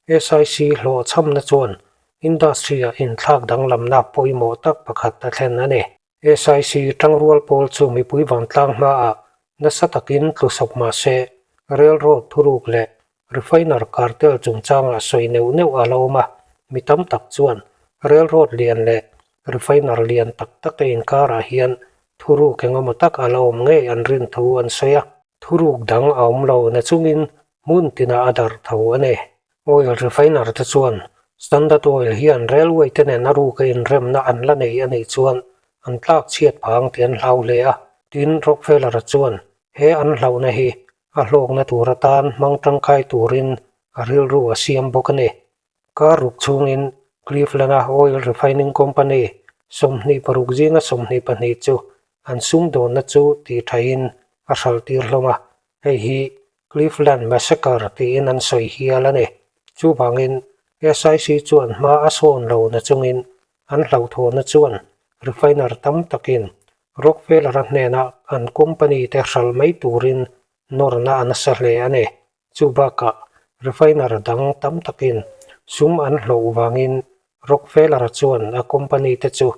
SIC hlawhchhamna chuan industry-ah inthlak danglamna pawimawh tak pakhat a thlen a ni. SIC tangrual pawl chu mipui vantlang hmaah nasa takin tlusawp mah se, railroad thuruk leh refiner cartel chungchangah sawi neuh neuh a la awm a, mi tam tak chuan railroad lian leh refiner lian tak tak te inkarah hian thuruk engemaw tak a la awm ngei an rin thu an sawi a. Thuruk dang a awm lo na chungin hmun tinah a darh tho a ni. Oil refiner te chuan Standard Oil hian railway te nen a ruka inremna an la nei a nih chuan an tlak chhiat phang tih an hlau hle a. Tin, Rockefeller-a chuan he an hlauhna hi a hlawkna tur atan hmang tangkai turin a rilru a siam bawk a ni. Kar ruk chhungin Cleveland-a oil refining company 26 zinga 22 chu an sumdawnna chu tih thain a hralh tir hlawm a, hei hi Cleveland Massacre tiin an sawi hial a ni. Chuvangin SIC chuan hma a sawn lo na chungin an hlauhthawnna chuan refiner tam takin Rockefeller-a hnena an company te hralh mai turin nawrna a nasa hle a ni. Chu bakah refiner dang tam takin sum an hlawh vangin Rockefeller-a chuan a company te chu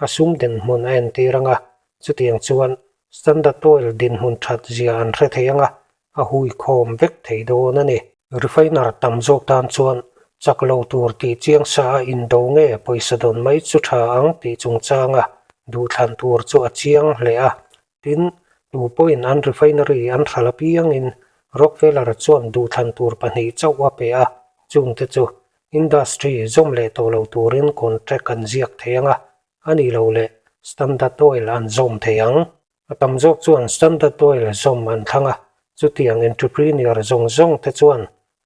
a sum dinhmun a entir ang a, chutiang chuan Standard Oil dinhmun that zia an hre thei ang a, a hui khawm vek thei dawn a ni. Refiner tam zawk tan chuan chak lo tur tih chiang sa a indo nge pawisa dawn mai chu tha ang tih chungchanga duhthlan tur chu a chiang hle a, Tin, tu pawhin an refinery an hralh apiangin Rockefeller chuan duhthlan tur pahnih chauh a pe a, chungte chu industry zawm leh tawh lo turin contract an ziak thei ang a, a nih loh leh Standard Oil an zawm thei ang. A tam zawk chuan Standard Oil zawm an thlang a, chutiang entrepreneur zawng zawng te chuan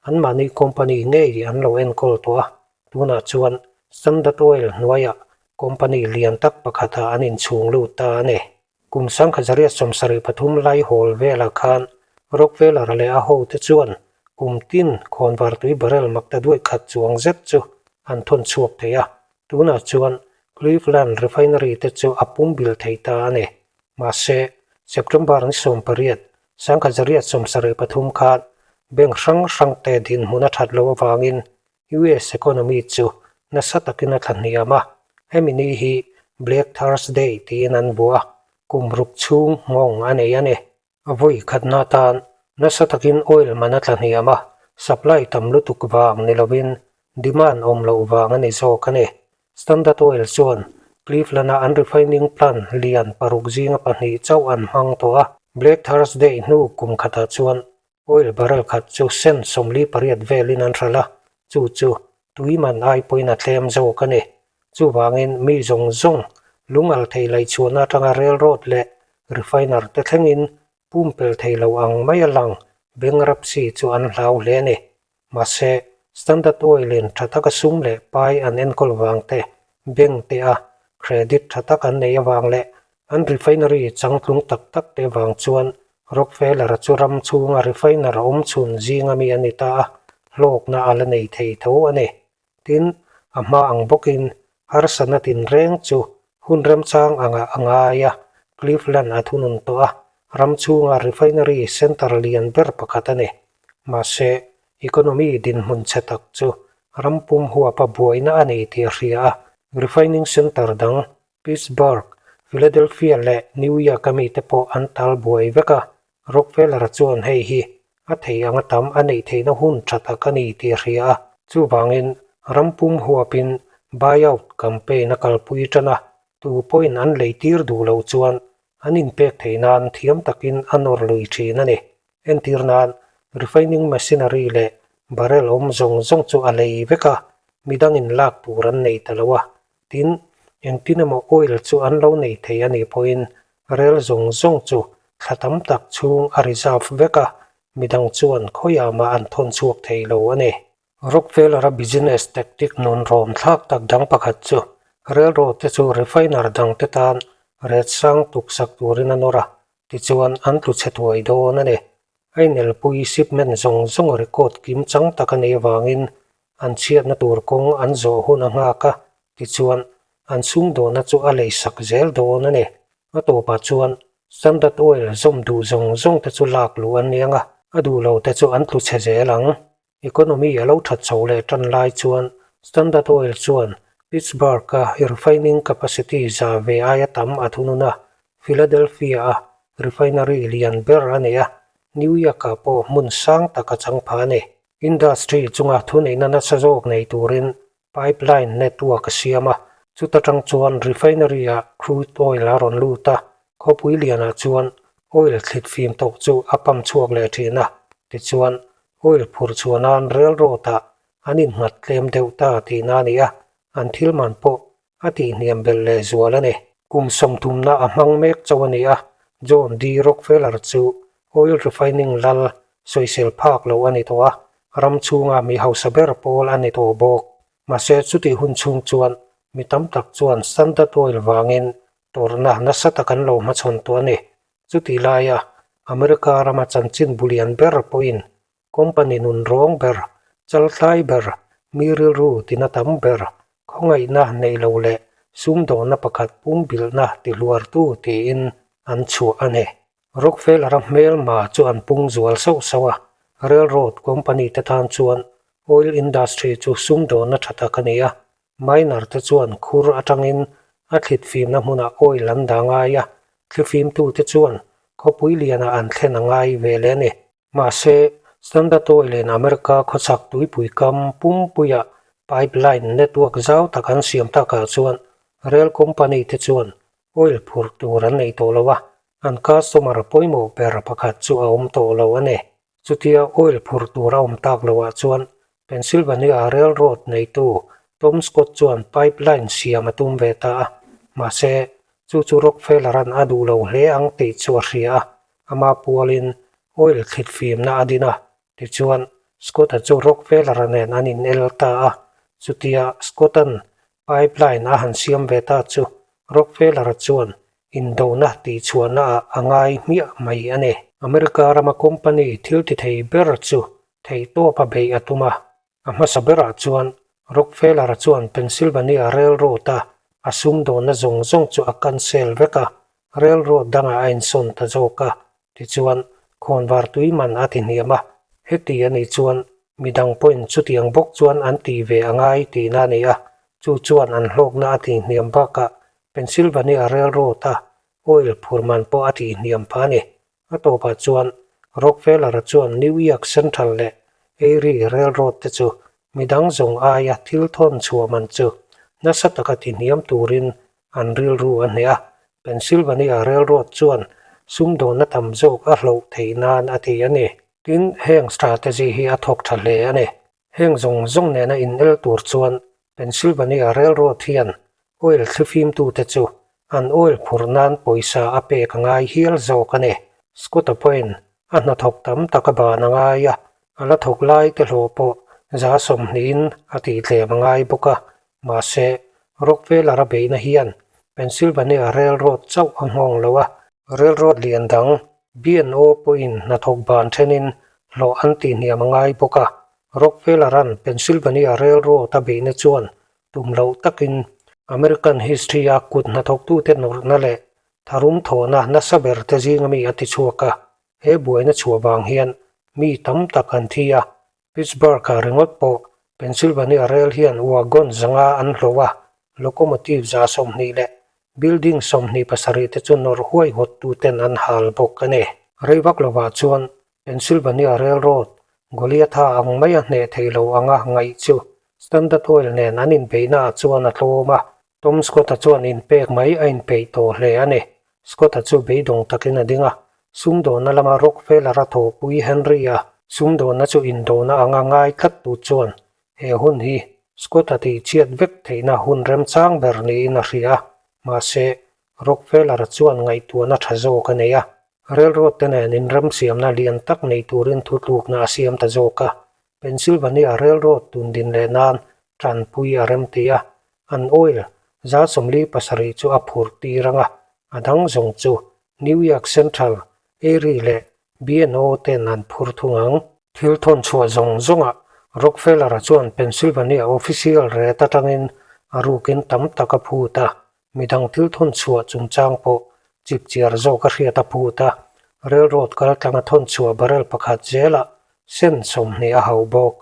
anmahni company ngei an lo enkawl tawh a. Tunah chuan Standard Oil hnuaiah company lian tak pakhatah an inchhung lut ta a ni. Kum 1973 lai hawl velah khan Rockefeller leh a hote chuan kum tin khawnvartui barrel makta duai khat chuang zet chu an thawn chhuak thei a, tunah chuan Cleveland Refinery te chu a pumbil thei ta a ni. Mahse, September ni 18, 1973 khan bank hrang hrangte dinhmun a that loh avangin US economy chu nasa takin a thlahniam a, hemi ni hi Black Thursday tiin an vuah a, kum ruk chhung nghawng a nei a ni. A vawi khatna atan nasa takin oil man a thlahniam a, supply tam lutuk vang ni lovin demand awm loh vang a ni zawk a ni. Standard Oil chuan Cleveland-a an refining plant lian paruk zinga pahnih chauh an hmang tawh a, Black Thursday hnu kum khatah chuan Oil barrel khat chu cent 48 velin an hralh a, chu chu tui man ai pawhin a tlem zawk a ni. Chuvangin mi zawng zawng lungal thei laihchhuahna atanga railroad leh refiner te thlengin pumpel thei lo ang mai a lang bankruptcy chu an hlau hle a ni. Mahse, Standard Oil in tha taka sum leh pai an enkawl vang te, bank te a credit tha tak an nei avang leh an refinery changtlung tak tak te vang chuan Rockefeller-a chu ram chhunga refiner awm chhun zinga mi a ni ta a, hlawkna a la nei thei tho a ni. Tin, a hma ang bawkin harsatna tinreng chu hun remchang angah a ngai a, Cleveland a thunun tawh a, ram chhunga refinery center lian ber pakhat a ni. Mahse, economy dinhmun chhe tak chu ram pum huapa buaina a nei tih a hria a, refining center dang Pittsburgh, Philadelphia leh New York-a mite pawh an tal buai vek a, Rockefeller chuan hei hi a thei anga tam a neih theihna hun tha tak a ni tih a hria a. Chuvangin ram pum huapin buyout campaign a kalpui tan a, tu pawhin an lei tir duh loh chuan an inpek theih nan thiam takin a nawr lui thin a ni. Entir nan refining machinery leh barrel awm zawng zawng chu a lei vek a, midangin lak tur an nei ta lo a, Tin, engtin emaw oil chu an lo nei thei a nih pawhin rel zawng zawng chu thla tam tak chhung a reserve vek a, midang chuan khawiah mah an thawn chhuak thei lo a ni. Rockefeller-a business tactic nun rawm thlak tak dang pakhat chu railroad te chu refiner dang te tan ret sang tuksak turin a nawr a, tichuan an tlu chhe thuai dawn a ni. A inelpui shipment zawng zawng record kim chang tak a neih avangin an chhiatna tur kawng an zawh hun a nghak a, tichuan an sumdawhna chu a leisak zel dawn a ni. A tawpah chuan Standard Oil zawm duh zawng zawng te chu lak luh an ni ang a, a duh lo te chu an tlu chhe zel ang. Economy a lo that chho leh tan lai chuan Standard Oil chuan Pittsburgh-a refining capacity za ve aia tam a thunun a, Philadelphia-a refinery lian ber a nei a, New York-ah pawh hmun sang tak a chang pha a ni. Industry chunga thuneihna nasa zawk nei turin pipeline network a siam a, chuta tang chuan refinery-ah crude oil a rawn lut a, khawpui lianah chuan oil thlit fim tawh chu a pump chhuak leh thin a, tichuan oil phurh chhuah nan railroad-ah an innghat tlem deuh ta tihna a ni a, an thil man pawh a tihhniam belh leh zual a ni. Kum sawmthumna a hmang mek chauh a ni a, John D. Rockefeller chu oil refining lal sawisel phak loh a ni tawh a, ram chhunga mi hausa ber pawl a ni tawh bawk. Mahse chutih hun chhung chuan mi tam tak chuan Standard Oil vangin tawrhna nasa tak an lo hmachhawn tawh a ni. Chutih laia America rama chanchin bu lian ber pawhin Company nun rawng ber, chaltlai ber, mi rilru tina tam ber, khawngaihna neih lo leh sumdawhna pakhat pumbilhna tihluartu tiin an chhuah a ni. Rockefeller-a hmelma chu an pung zual sauh sauh a, railroad company te tan chuan oil industry chu sumdawhna tha tak a ni a, miner te chuan khur atangin a thlit fimna hmunah oil an dah ngai a, thlifimtute chuan khawpui lianah an thlen a ngai ve leh a ni. Mahse, Standard Oil in America khawchhak tuipui kam pumpuia pipeline network zau tak an siam takah chuan rail company te chuan oil phurh tur an nei tawh lo a, an customer pawimawh ber pakhat chu a awm tawh lo a ni. Chutia oil phurh tur a awm tak loah chuan Pennsylvania railroad neitu Tom Scott chuan pipeline siam a tum ve ta a, mahse, chu chu Rockefeller-a'n a duh lo hle ang tih chu a hria a, Ama pualin oil thlit fimna a din a, tichuan Scott-a chu Rockefeller-a nen an in el ta a. Chutia Scott-a'n pipeline a han siam ve ta chu Rockefeller-a chuan indona tihchhuahnaah a ngai hmiah mai a ni. America rama company thil ti thei ber chu theihtawpa beih a tum a. A hmasa berah chuan Rockefeller-a chuan Pennsylvania Railroad-a a sumdawnna zawng zawng chu a cancel vek a, railroad dangah a insawn ta zawk a. Tichuan, khawnvar tui man a ti hniam a, heti a nih chuan midang pawhin chutiang bawk chuan an ti ve a ngai tihna a ni a, chu chuan an hlawkna a tih hniam bakah Pennsylvania Railroad-a oil phur man pawh a tih hniam phah a ni. A tawpah chuan Rockefeller-a chuan New York Central leh Erie Railroad te chu midang zawng aia thil thawn chhuah man chu nasa taka ti hniam turin an rilru a hneh a, Pennsylvania Railroad chuan sumdawnna tam zawk a hloh theih nan a ti a ni. Tin, heng strategy hi a thawk tha hle a ni. Heng zawng zawng nena inel tur chuan Pennsylvania Railroad hian oil thlifimtute chu an oil phurh nan pawisa a pek a ngai hial zawk a ni. Scott-a pawhin a hnathawk tam tak a ban a ngai a, a la thawk lai te hlawh pawh 20% a tihtlem a ngai bawk a. Mahse, Rockefeller-a beihna hian Pennsylvania Railroad chauh a nghawng lo a, Railroad lian dang B&O pawhin hnathawk ban thenin hlawh an tihhniam a ngai bawk a. Rockefeller-a'n Pennsylvania Railroad a beihna chuan tum loh takin American history-a kut hnathawktute nawrhna leh tharum thawhna nasa ber te zinga mi a tichhuak a. He buaina chhuah vang hian mi tam tak an thi a, Pittsburgh-ah ringawt pawh Pennsylvania Rail hian wagon 500 an hloh a, locomotive 120 leh building 27 te chu nawrh huaihawttuten an hal bawk a ni. Rei vak lovah chuan Pennsylvania Railroad Goliatha ang maia hneh thei lo anga ngaih chu Standard Oil nen an inbeihnaah chuan a tlawm a, Tom Scott-a chuan inpek mai a inpeih tawh hle a ni. Scott-a chu beidawng takin a ding a, sumdawnna lama Rockefeller-a thawhpui Henry-a sumdawnna chu indawhna anga ngai tlat tu chuan he hun hi Scott-a tihchhiat vek theihna hun remchang ber niin a hria a. Mahse, Rockefeller-a chuan ngaihtuahna tha zawk a nei a, railroad te nen inremsiamna lian tak nei turin thutlukna a siam ta zawk a. Pennsylvania Railroad tun din leh nan tanpui a rem ti a, an oil 47 chu a phurh tir ang a, a dang zawng chu New York Central, Erie leh B&O ten an phur thung ang. Thil thawn chhuah zawng zawngah Rockefeller-a chuan Pennsylvania official ret atangin a rukin tam tak a phut a, midang thil thawn chhuah chungchang pawh chipchiar zawk a hriat a phut a, railroad kaltlanga thawn chhuah barrel pakhat zelah sen 20 a hauh bawk.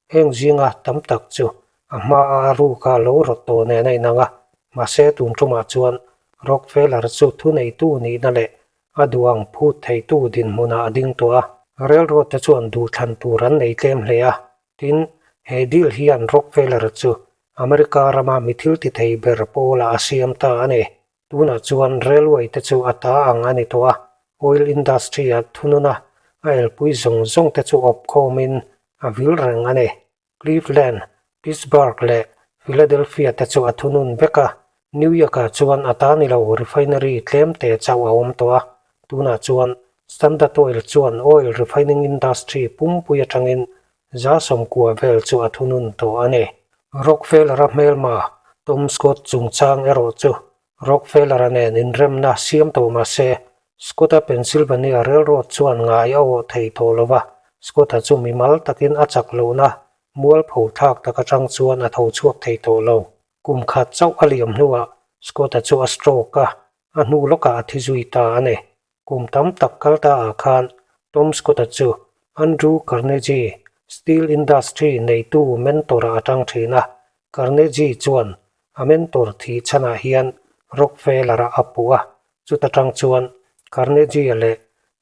Heng zinga tam tak chu a hmaa a ruka lo rawt tawh nen a inang a, mahse tun tumah chuan Rockefeller chu thuneitu nihna leh a duang phut theitu dinhmunah a ding tawh a. Railroad te chuan duhthlan tur an nei tlem hle a, tin, he deal hian Rockefeller chu America rama mi thil ti thei ber pawlah a siam ta a ni. Tunah chuan railway te chu a ta ang a ni tawh a, oil industry a thunun a, a elpui zawng zawng te chu awp khawmin a vil reng a ni. Cleveland, Pittsburgh leh Philadelphia te chu a thunun vek a, New York-ah chuan a ta ni lo refinery tlem te chauh a awm tawh a, tunah chuan Standard Oil chuan oil refining industry pumpui atangin 90% vel chu a thunun tawh a ni. Rockefeller-a hmelma Tom Scott chungchang erawh chu Rockefeller-a nen inremna siam tawh mah se, Scott-a Pennsylvania Railroad chuan ngai a awh thei tawh lo va, Scott-a chu mimal takin a chak lohna mualpho thlak tak atang chuan a tho chhuak thei tawh lo. Kum khat chauh a liam hnuah Scott-a chu a stroke a, a hnu lawkah a thi zui ta a ni. Kum tam tak kal ta ah khan Tom Scott-a chu Andrew Carnegie, steel industry neitu mentor-ah a tang thin a. Carnegie chuan a mentor thih chhanah hian Rockefeller-a a puh a, chuta tang chuan Carnegie-a leh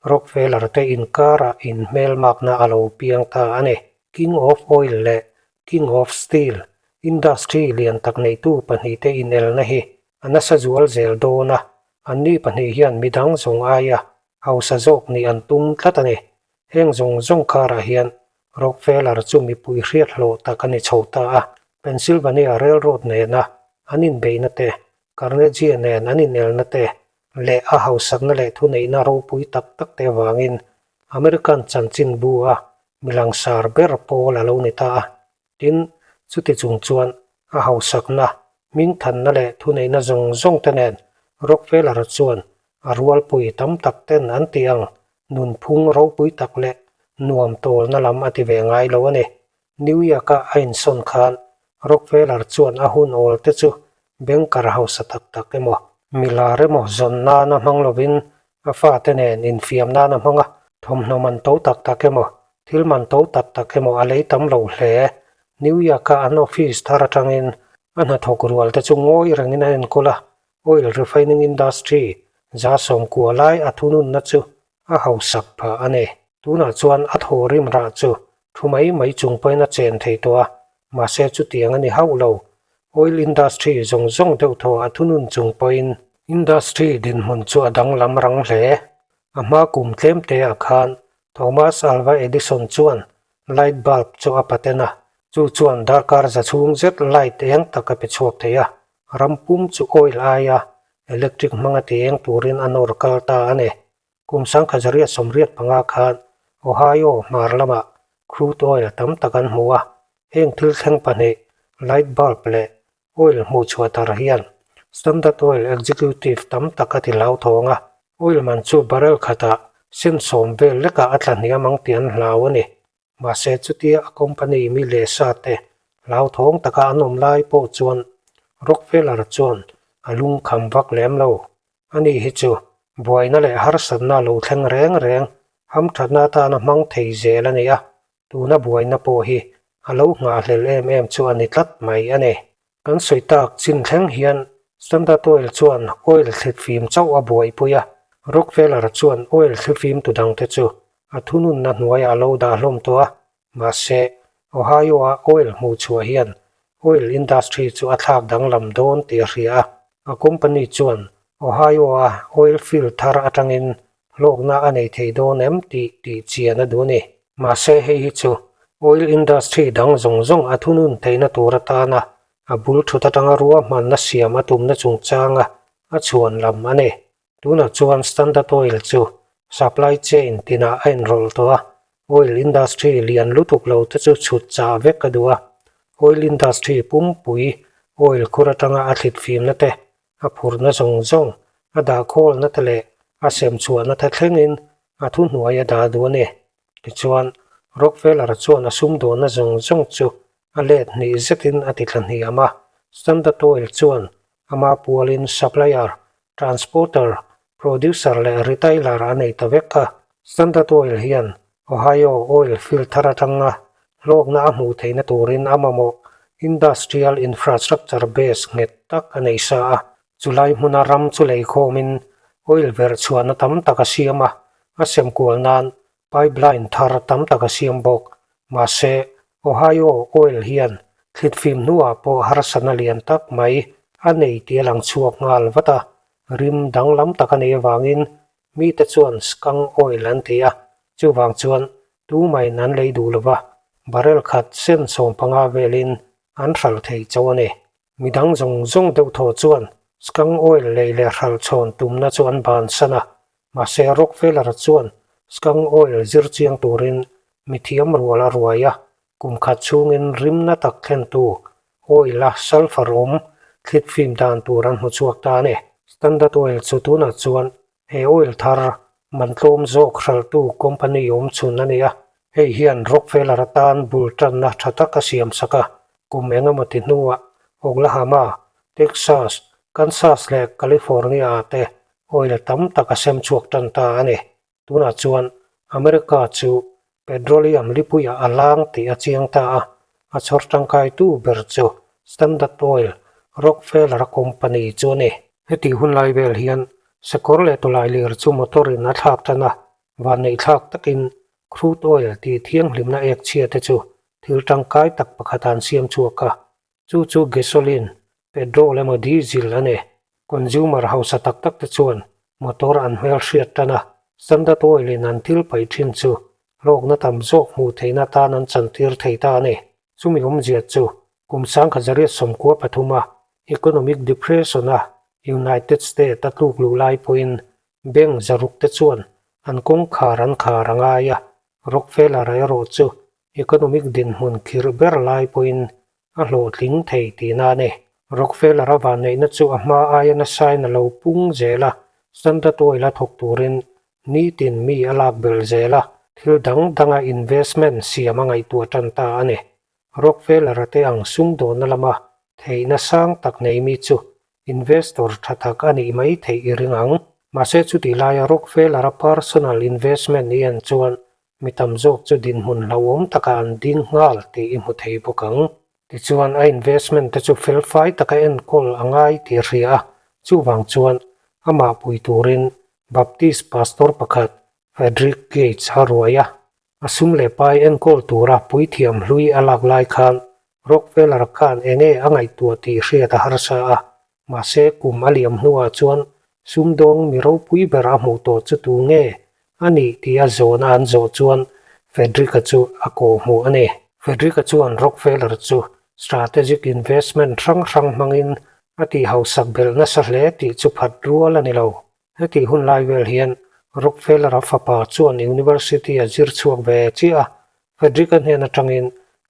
Rockefeller te inkarah inhmelmakna a lo piang ta a ni. King of Oil leh King of Steel industry lian tak neitu pahnihte inelna hi a nasa zual zel dawn a, anni pahnih hian midang zawng aia hausa zawk nih an tum tlat a ni. Heng zawng zawng karah hian Rockefeller chu mipui hriat hlawh tak a ni chho ta a, Pennsylvania Railroad nena an inbeihna te, Carnegie nen an inelna te leh a hausakna leh thuneihna ropui tak tak te avangin American chanchinbu a mi langsar ber pawl a lo ni ta a. Tin, Chuti chung chuan a hausakna, hmingthanna leh thuneihna zawng zawng te nen Rockefeller chuan a rualpui tam tak ten an tih ang nunphung ropui tak leh nuam tawlna lam a ti ve ngai lo a ni. New York-a a insawn khan Rockefeller chuan a hun awl te chu banker hausa tak tak emaw, milar emaw zawn nana hmang lovin a fate nen infiam nana hmang a, thawmhnaw man to tak tak emaw, thil man to tak tak emaw a lei tam lo hle. New York-a an office thar atangin a hnathawk rual te chu ngawi rengin a enkawl a, oil refining industry 90% lai a thununna chu a hausak phah a ni. Tunah chuan a thaw rim rah chu thu mai mai chung pawhin a chen thei tawh a, mahse chutiang a ni hauh lo. Oil industry zawng zawng deuh thaw a thunun chung pawhin industry dinhmun chu a danglam rang hle. A hma kum tlem te ah khan Thomas Alva Edison chuan light bulb chu a patent a, chu chuan darkar za chhung zet light eng tak a pe chhuak thei a, ram pum chu oil aia electric hmanga ti eng turin a nawr kal ta a ni. Kum 1985 khan Ohio hmar lamah crude oil tam tak an hmu a, heng thil thleng pahnih light bulb leh Oil hmuh chhuah tar hian Standard Oil executive tam tak a ti hlauthawng a, oil man chu barrel khatah sen sawm vel lekah a tla hniam ang tih an hlau a ni. Mahse chutia a company mi leh sa te hlauthawng taka an awm lai pawh chuan Rockefeller chuan a lungkham vak lem lo. Ani hi chu buaina leh harsatna lo thleng reng reng hamthatna atana hmang thei zel a ni a, Tuna buaina pawh hi a lo nghahhlel em em chu a ni tlat mai a ni. Kan sawi tak chin thleng hian Standard Oil chuan oil thlifim chauh a buaipui a, Rockefeller chuan oil thlifim tu dangte chu a thununna hnuaiah a lo dah hlawm tawh a, mahse Ohio-a oil hmuhchhuah hian oil industry chu a thlak danglam dawn tih a hria a. A company chuan Ohio-a oil field thar atangin hlawkna a nei thei dawn em tih tih chian a duh a ni. Mahse hei hi chu oil industry dang zawng zawng a thunun theihna tur atana a bul thut atanga ruahmanna siam a tumna chungchanga a chhuan lam a ni. Tunah chuan Standard Oil chu supply chain tinah a inrawlh tawh a, oil industry lian lutuk lo te chu chhut chah vek a duh a. Oil industry pumpui oil khur atanga a thlit fimna te a phurna zawng zawng, a dahkhawlna te leh a semchhuahna te thlengin a thuhnuai a dah duh a ni. Tichuan, Rockefeller chuan a sumdawnna zawng zawng chu a let hnih zetin a ti thla hniam a, Standard Oil chuan ama pualin supplier, transporter, producer leh retailer a nei ta vek a. Standard Oil hian Ohio oil field thar atanga hlawkna a hmuh theihna turin a mamawh industrial infrastructure base nghet tak a nei sa a. Chulai hmuna ram chu leikhawmin oil verh chhuahna tam tak a siam a, a semkual nan pipeline thar tam tak a siam bawk. Mahse, Ohio oil hian thlitfim hnuah pawh harsatna lian tak mai a nei tih a lang chhuak nghal vat a, rim danglam tak a neih avangin Mite chuan skunk oil an ti a, chuvang chuan tumain an lei duh lova, barrel khat sen 15 velin an hralh thei chauh a ni. Midang zawng zawng deuh thaw chuan skunk oil lei leh hralh chhawn tumna chu an bansan a, mahse Rockefeller chuan skunk oil zir chiang turin mithiam rual a ruai a, kum khat chhungin rimna tak thlentu oil a sulphur awm thlit fim dan tur an hmu chhuak ta a ni. Standard Oil chu tunah chuan he oil thar man tlawm zawk hralhtu company awm chhun a ni a, hei hian Rockefeller atan bul tanna tha tak a siam sak a, kum eng emaw ti hnuah Oklahoma, Texas, Kansas leh California ah te oil tam tak a sem chhuak tan ta a ni. Tunah chuan America chu petroleum lipuiah a lang tih a chiang ta a, a chhawr tangkaitu ber chu Standard Oil, Rockefeller company chu a ni. Heti hun lai vel hian sakawr leh tawlai lir chu motor in a thlak tan a, vanneih thlak takin crude oil tih thianghlimna ek chhia te chu thil tangkai tak pakhat an siam chhuak a, Chu chu gasoline, petrol emaw diesel a ni. Consumer hausa tak tak te chuan motor an hmel hriat tan a, Standard Oil in an thil paih thin chu hlawkna tam zawk hmuh theihna tan an chantir thei ta a ni. Chumi awmzia chu kum 1993 a economic depression a United States a tluk luh lai pawhin bank zaruk te chuan an kawngkhar an khar a ngai a, Rockefeller erawh chu economic dinhmun khirh ber lai pawhin a hlawhtling thei tihna a ni. Rockefeller-a vanneihna chu a hma aia nasain a lo pung zel a, Standard Oil-a thawk turin nitin mi a lak belh zel a, thil dang danga investment siam a ngaihtuah tan ta a ni. Rockefeller-a te ang sumdawnna lama theihna sang tak nei mi chu investor tha tak a nih mai theih i ring ang. Mahse chutih laia Rockefeller-a personal investment i en chuan mi tam zawk chu dinhmun hlauhawm takah an ding nghal tih i hmu thei bawk ang. Tichuan a investment te chu felfai taka enkawl a ngai tih a hria a, chuvang chuan amah pui turin Baptist pastor pakhat Frederick Gates a ruai a. A sum leh pai enkawl tura puithiam hlui a lak lai khan Rockefeller khan enge a ngaihtuah tih hriat a harsa a, mahse kum a liam hnuah chuan sumdawng mi ropui ber a hmuh tawh chu tu nge a nih tih a zawhna an zawh chuan Frederick-a chu a kawh hmuh a ni. Frederick-a chuan Rockefeller chu strategic investment hrang hrang hmangin a tih hausak belh nasa hle tih chu phat rual a ni lo. Hetih hun lai vel hian Rockefeller-a fapa chuan University a zir chhuak ve chiah a, Frederick-a hnen atangin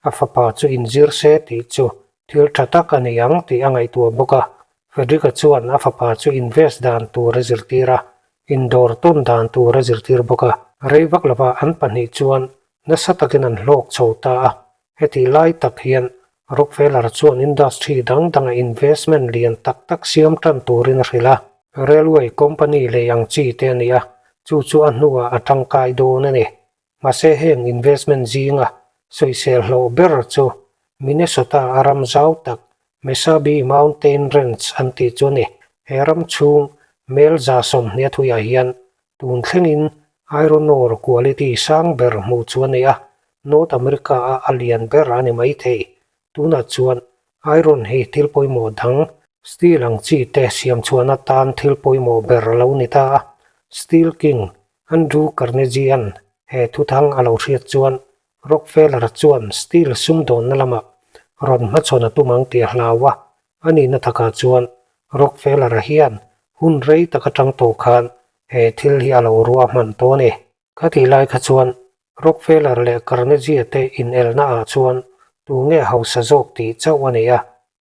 a fapa chu inzir se tih chu thil tha tak a ni ang tih a ngaihtuah bawk a. Frederick-a chuan a fapa chu invest dan tur a zirtir a, indawr tawn dan tur a zirtir bawk a. Rei vak lova an pahnih chuan nasa takin an hlawk chho ta a, Hetih lai tak hian Rockefeller chuan industry dang danga investment lian tak tak siam tan turin a hrilh a. Railway company lei ang chi te a ni a, chu chu a hnuah a tangkai dawn a ni. Mahse heng investment zinga sawisel hlawh ber chu Minnesota a ram zau tak Mesabi Mountain Range an tih chu a ni. He ram chhung mel 120 thuiah hian Tun thlengin iron ore quality sang ber hmuh chu a nei a, North America a a lian ber a ni mai thei. Tunah chuan iron hi thil pawimawh dang, steel ang chi te siam chhuahna tan thil pawimawh ber a lo ni ta a. Steel King Andrew Carnegie-a'n he thuthang a lo hriat chuan Rockefeller chuan steel sumdawnna lamah rawn hmachhawn a tum ang tih a hlau a, A nihna takah chuan Rockefeller-a hian hun rei tak atang tawh khan he thil hi a lo ruah hman tawh a ni. Khatih lai kha chuan Rockefeller leh Carnegie-a te inelna ah chuan tu nge hausa zawk tih chauh a ni a.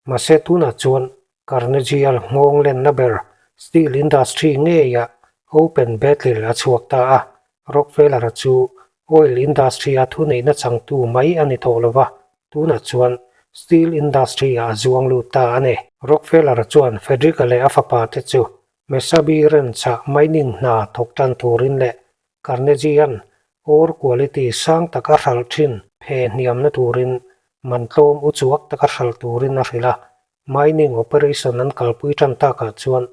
Mahse tunah chuan Carnegie-a nghawng lenna ber steel industry ngeiah open battle a chhuak ta a. Rockefeller-a chu oil industry-a thuneihna changtu mai a ni tawh lova, Tunah chuan steel industry-ah a zuang lut ta a ni. Rockefeller chuan Frederick-a leh a fapa te chu Mesabi Ranch-ah mining hna thawk tan turin leh Carnegie-a'n ore quality sang tak a hralh thin phe hniamna turin man tlawm uchuak taka hralh turin a hrilh a. Mining operation an kalpui tan takah chuan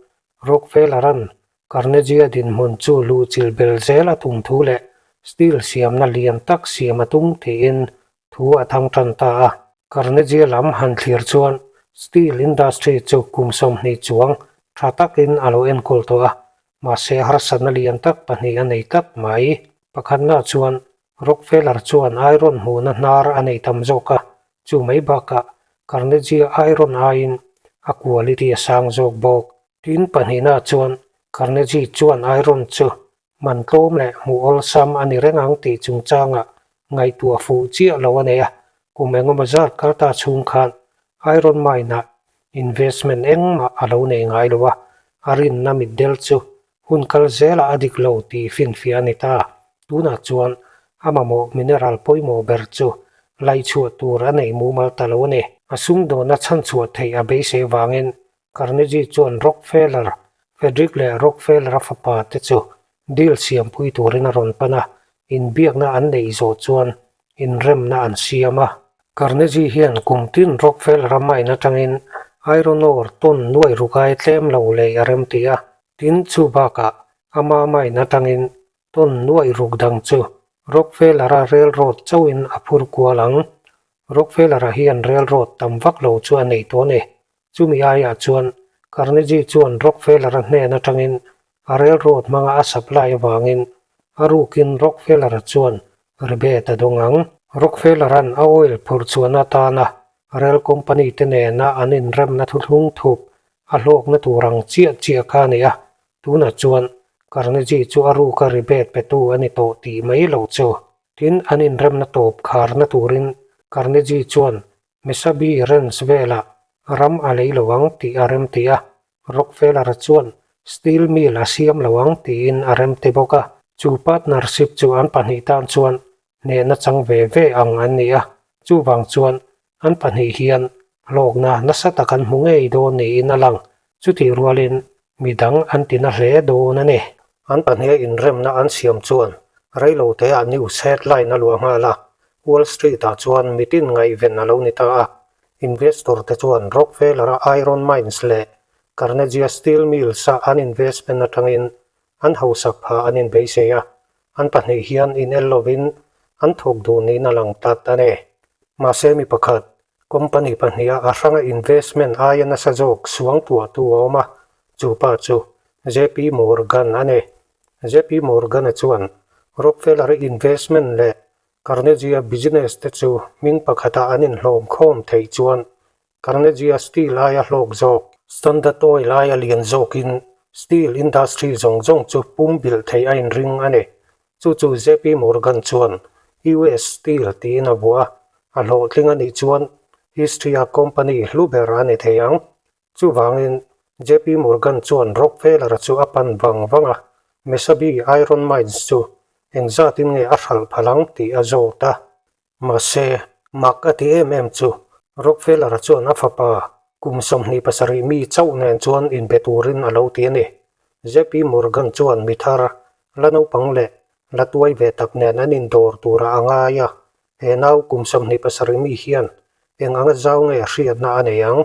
Rockefeller-a'n Carnegie-a dinhmun chu luhchilh bel zel a tum thu leh steel siamna lian tak siam a tum tiin Thu a thang tan ta a. Carnegie lam han thlir chuan steel industry chu kum 20 chuang tha takin a lo enkawl tawh a, mahse harsatna lian tak pahnih a nei tlat mai. Pakhatna chuan Rockefeller chuan iron hmuhna hnar a nei tam zawk a, chu mai bakah Carnegie iron aiin a quality a sang zawk bawk. Tin pahnihna chuan Carnegie chuan iron chu Man tlawm leh hmuh awlsam a ni reng ang tih chungchangah ngaihtuah fuh chiah lo a nei a, kum engemaw zat kal ta chhung khan Iron Mine-ah investment engmah a lo nei ngai lo a, a rinna mitdel chu hun kal zelah a dik lo tih finfiah a ni ta. Tunah chuan a mamawh mineral pawimawh ber chu laihchhuah tur a nei mumal ta lo a ni. A sumdawnna chhanchhuah theih a beisei vangin Carnegie chuan Rockefeller, Frederick leh Rockefeller-a fapa te chu deal siampui turin a rawn pan a, inbiakna an neih zawh chuan inremna an siam a. Carnegie hian kum tin Rockefeller-a mine atangin iron ore ton nuai rukai tlem lo lei a rem ti a, tin chu bakah ama mine atangin ton nuai ruk dang chu Rockefeller-a railroad chauhin a phur kual ang. Rockefeller-a hian railroad tam vak lo chu a nei tawh a ni. Chumi aiah chuan Carnegie chuan Rockefeller-a hnen atangin a railroad hmanga a supply avangin a rukin Rockefeller-a chuan rebate a dawng ang. Rockefeller-a'n a oil phurh chhuahna atana rail company te nena an inremna thuthlung thup a hlawkna tur ang chiah chiah kha a ni a, tunah chuan Carnegie chu a ruka rebate petu a ni tawh tih mai lo chu. Tin, an inremna tawp kharna turin Carnegie chuan. Mesabi Ranch velah ram a lei lo ang tih a remti a, Rockefeller chuan steel mill a siam lo ang tiin a remti bawk a. Chu partnership chu an pahnih tan chuan hnehna chang ve ve ang an ni a, chuvang chuan an pahnih hian hlawkna nasa tak an hmu ngei dawn niin a lang. Chutih rualin midang an ti na hle dawn a ni. An pahniha inremna an siam chuan reiloteah news headline a luah nghal a, Wall Street-ah chuan mitin ngaihven a lo ni ta a. Investor te chuan Rockefeller-a Iron Mines leh Carnegie Steel Mills-a an investment atangin an hausak phah an inbeisei a, an pahnih hian inel lovin an thawk duh niin a lang tlat a ni. Mahse mi pakhat, company pahniha a hranga investment aia nasa zawk suang tuahtu a awm a, chu pa chu JP Morgan a ni. JP Morgan-a chuan Rockefeller-a investment leh Carnegie-a business te chu hming pakhata an inhlawm khawm theih chuan Carnegie-a steel aia hlawk zawk, Standard Oil aia lian zawkin steel industry zawng zawng chu pum bilh theih a inring a ni. Chu chu JP Morgan chuan US Steel tiin a vuah a, a hlawhtling a nih chuan history-a company hlu ber a ni thei ang. Chuvangin, JP Morgan chuan Rockefeller-a chu a pan vang vang a, Mesabi Iron Mines chu engzatin nge a hralh phal ang tih a zawt a. Mahse, mak a ti em em chu Rockefeller-a chuan a fapa kum 27 mi chauh nen chuan inbe turin a lo ti a ni. JP Morgan chuan mi thar, la naupang leh la tuai ve tak nen an indawr turah a ngai a, he nau kum 27 mi hian eng anga zau nge hriatna a nei ang?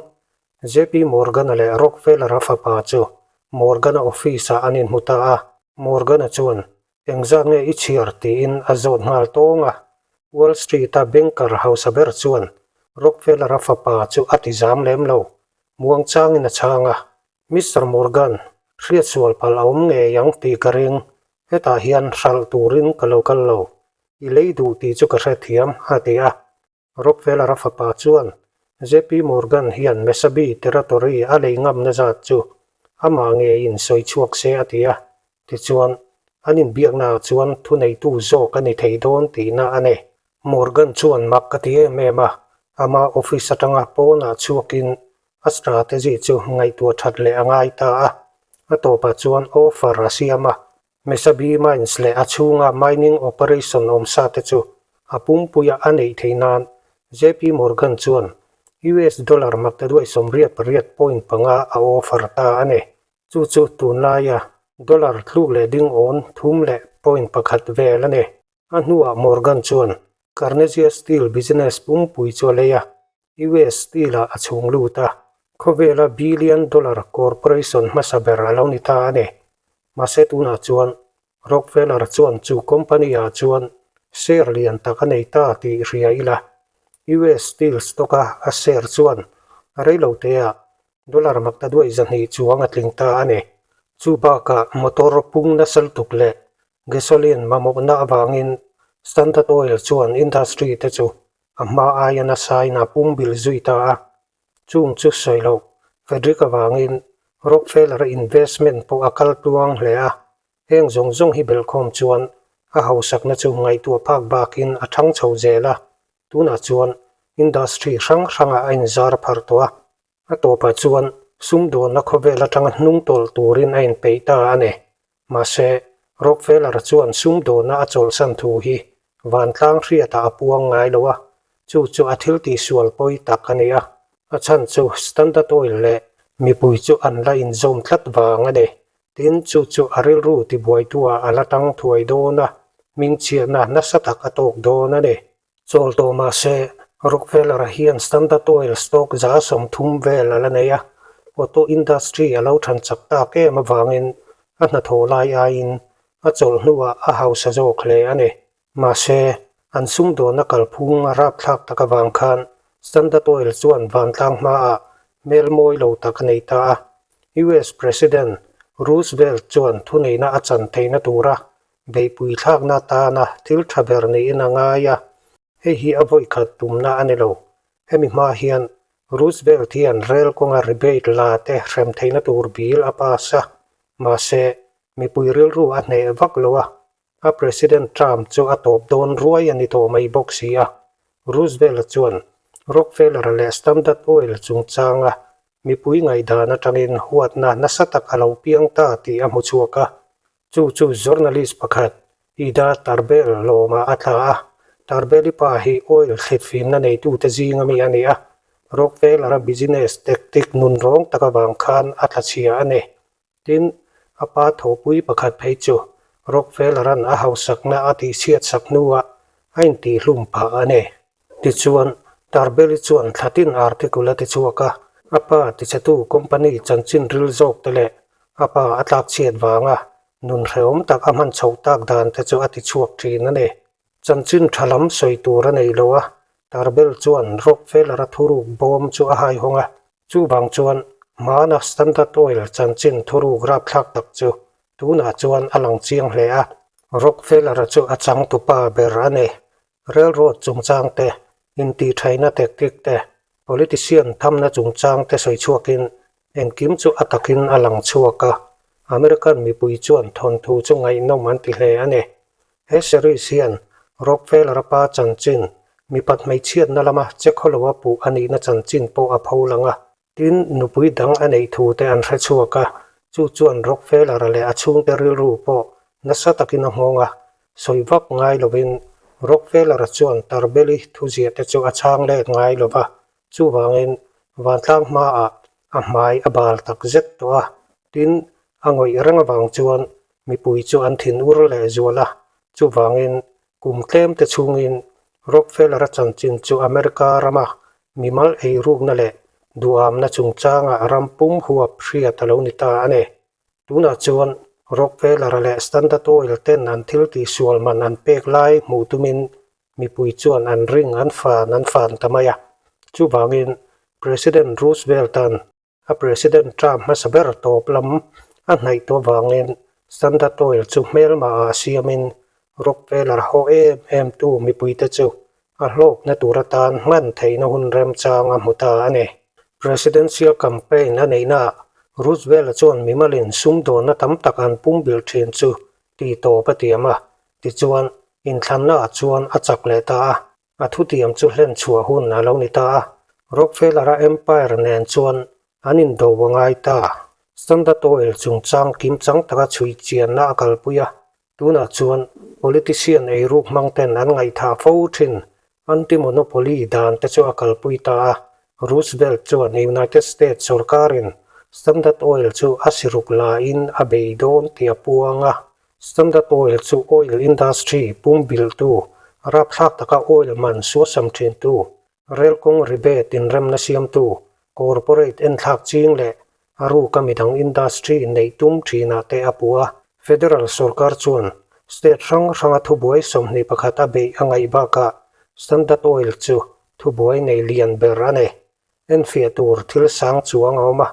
JP Morgan-a leh Rockefeller-a fapa chu Morgan-a office-ah an inhmu ta a. Morgan-a chuan, Engzat nge i chhiar? tiin a zawt nghal tawng a. Wall Street-a banker hausa ber chuan Rockefeller-a fapa chu a ti zam lem lo. Muangchangin a chhang a, Mister Morgan, hriatsual palh a awm ngei ang tih ka ring. Hetah hian hralh turin ka lo kal lo. I lei duh tih chu ka hrethiam, a ti a. Rockefeller-a fapa chuan JP Morgan hian Mesabi territory a lei ngamna zat chu amah ngeiin sawi chhuak se a ti a, tichuan an inbiaknaah chuan thuneitu zawk a ni thei dawn tihna a ni. Morgan chuan mak a ti em em a, ama office atanga pawnah chhuakin a strategy chu ngaihtuah that leh a ngai ta a, a tawpah chuan offer a siam a, Mesabi Mines leh a chhunga mining operation awmsa te chu a pumpuia a neih theih nan JP Morgan chuan US dollar maktaduai 88.5 a offer ta a ni. Chu chu tunlaia dollar tluk leh ding awn thum leh point pakhat vel a ni. A hnuah Morgan chuan Carnegie Steel business pumpui chu a lei a, US Steel-ah a chhung lut a, khawvela billion dollar corporation hmasa ber a lo ni ta a ni. Mahse tunah chuan Rockefeller chuan chu company-ah chuan share lian tak a nei ta tih hria ila, US Steel stock-a a share chuan reiloteah dollar maktaduai 200 chuang a tling ta a ni. Chu bakah motor pung nasa lutuk leh Gasoline mamawhna avangin Standard Oil chuan industry te chu a hma aia nasain a pum bil zui ta a. Chung chu sawi loh, Frederick avangin Rockefeller investment pawh a kal tluang hle a. Heng zawng zawng hi belhkhawm chuan a hausakna chu ngaihtuah phak bakin a thang chho zel a. Tunah chuan industry hrang hrangah a inzar pharh tawh a. A tawpah chuan sumdawnna khawvel atanga hnung tawlh turin a inpeih ta a ni. Mahse, Rockefeller chuan sumdawnna a chawlhsan thu hi vantlang hriatah a puang ngai lo a, chu chu a thil tihsual pawi tak a ni a. A chhan chu Standard Oil leh mipui chu an la inzawm tlat vang a ni. Tin, chu chu a rilru tibuaituah a la tang thuai dawn a, hmingchhiatna nasa tak a tawk dawn a ni. Chawl tawh mah se, Rockefeller hian Standard Oil stock 30% vel a la nei a, auto industry a lo than chak tak em avangin a hnathawh lai aiin a chawlh hnuah a hausa zawk hle a ni. Mahse, an sumdawnna kalphung a rapthlak tak avang khan Standard Oil chuan vantlang hmaah hmel mawi lo tak a nei ta a. US President Roosevelt chuan thuneihna a chan theihna tura Beihpui thlakna atana thil tha ber niin a ngai a, hei hi a vawi khat tumna a ni lo. Hemi hma hian Roosevelt hian rel kawnga rebate la te hrem theihna tur bill a pass a, mahse, mipui rilru a hneh vak lo a, a President term chu a tawp dawn ruai a ni tawh mai bawk si a. Roosevelt chuan. Rockefeller leh Standard Oil chungchanga mipui ngaihdan atangin huatna nasa tak a lo piang ta tih a hmu chhuak a. Chu chu journalist pakhat Ida Tarbell lawmah a tla a. Tarbell-i pa hi oil thletfimna neitute zinga mi a ni a, Rockefeller-a business tactic nunrawng tak avang khan a tla chhia a ni. Tin, a pa thawhpui pakhat phei chu Rockefeller-a'n a hausakna a tihchhiatsak hnuah a intihhlum phah a ni. Tichuan, Tarbell-i chuan thlatin article a ti chhuak a, a pa tichhetu company chanchin ril zawk te leh a pa a tlakchhiat vanga nun hrehawm tak a hman chhoh tak dan te chu a ti chhuak thin a ni. Chanchin tha lam sawi tur a nei lo a, Tarbell chuan Rockefeller-a thuruk bawm chu a haihawng a, chuvang chuan hmana Standard Oil chanchin thuruk rapthlak tak chu tunah chuan a lang chiang hle a. Rockefeller-a chu a changtupa ber a ni. Railroad chungchang te, intihṭhaina tactic te, politician thamna chungchang te sawi chhuakin engkim chu a takin a lang chhuak a, American mipui chuan thawnthu chu ngaihnawm an ti hle a ni. He series hian Rockefeller-a pa chanchin, mipat hmeichhiatna lama che khawloa puh a nihna chanchin pawh a pho lang a. Tin, nupui dang a neih thu te an hre chhuak a, chu chuan Rockefeller-a leh a chhungte rilru pawh nasa takin a nghawng a. Sawi vak ngai lovin Rockefeller-a chuan Tarbell-i thuziah te chu a chhang let ngai lo va, chuvangin vantlang hmaah a hmai a bal tak zet tawh a. Tin, a ngawih reng avang chuan mipui chu an thin ur leh zual a, chuvangin Kum tlemte chhungin Rockefeller-a chanchin chu America rama mimal eirukna leh duhamna chungchangah ram pum huap hriat a lo ni ta a ni. Tunah chuan Rockefeller-a leh Standard Oil ten an thil tihsual man an pek lai hmuh tumin mipui chuan an ring an fan an fan ta mai a. Chuvangin President Roosevelt-a'n A President term hmasa ber tawp lam a hnaih tawh avangin Standard Oil chu hmelmah ah siamin Rockefeller haw em em tu mipuite chu a hlawkna tur atan hman theihna hun remchang a hmu ta a ni. Presidential campaign a neihnaah Roosevelt-a chuan mimalin sumdawnna tam tak an pumbilh thin chu tih tawp a tiam a, tichuan inthlannaah chuan a chak leh ta a. A thutiam chu hlen chhuah hun a lo ni ta a, Rockefeller-a empire nen chuan an indo a ngai ta. Standard Oil chungchang kimchang taka chhui chianna a kalpui a, tunah chuan politician eiruk hmang ten an ngaihthah fo thin anti-monopoly dan te chu a kalpui ta a. Roosevelt chuan United States sorkarin Standard Oil chu a siruk lain a bei dawn tih a puang a. Standard Oil chu oil industry pumbilhtu, rapthlak taka oil man suasam thintu, rel kawng rebate inremna siamtu, corporate enthlak ching leh a ruka midang industry neih tum thinah te a puh a. Federal sorkar chuan state hrang hranga thubuai 21 a beih a ngaih bakah Standard Oil chu thubuai nei lian ber a ni. Enfiah tur thil sang chuang a awm a,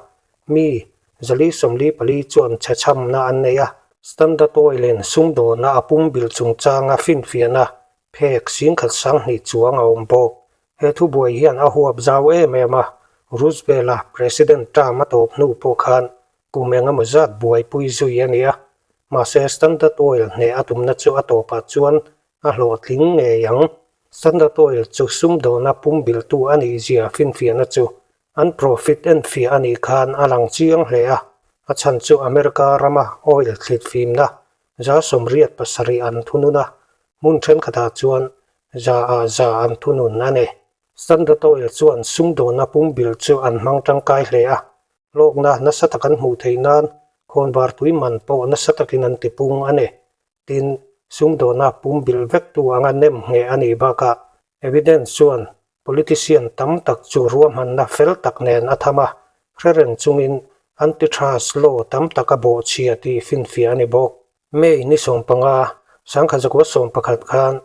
mi 444 chuan chhechhamna an nei a. Standard Oil-in sumdawna a pumbilh chungchanga finfiahna phek 10,200 chuang a awm bawk. He thubuai hian a huap zau em em a, Roosevelt-a President term a tawp hnu pawh khan kum eng emaw zat buaipui zui a ni a, mahse Standard Oil hneh a tumna chu a tawpah chuan a hlawhtling ngei ang. Standard Oil chu sumdawna pumbilhtu a nih zia finfiahna chu an profit enfiah a nih khan a lang chiang hle a, a chhan chu America rama oil thlitfimna 87 an thunun a, hmun thenkhatah chuan za ah za an thunun a ni. Standard Oil chuan sumdawna pumbilh chu an hmang tangkai hle a, hlawkna nasa tak an hmuh theih nan khawnvar tui man pawh nasa takin an tipung a ni. Tin, sumdawna pumbilh vektu anga nem ngheh a nih bakah evidence chuan politician tam tak chu ruahmanna fel tak nen a tham a, hre reng chungin antitrust law tam tak a bawhchhia tih finfiah a ni bawk. May ni 15, 1911 khan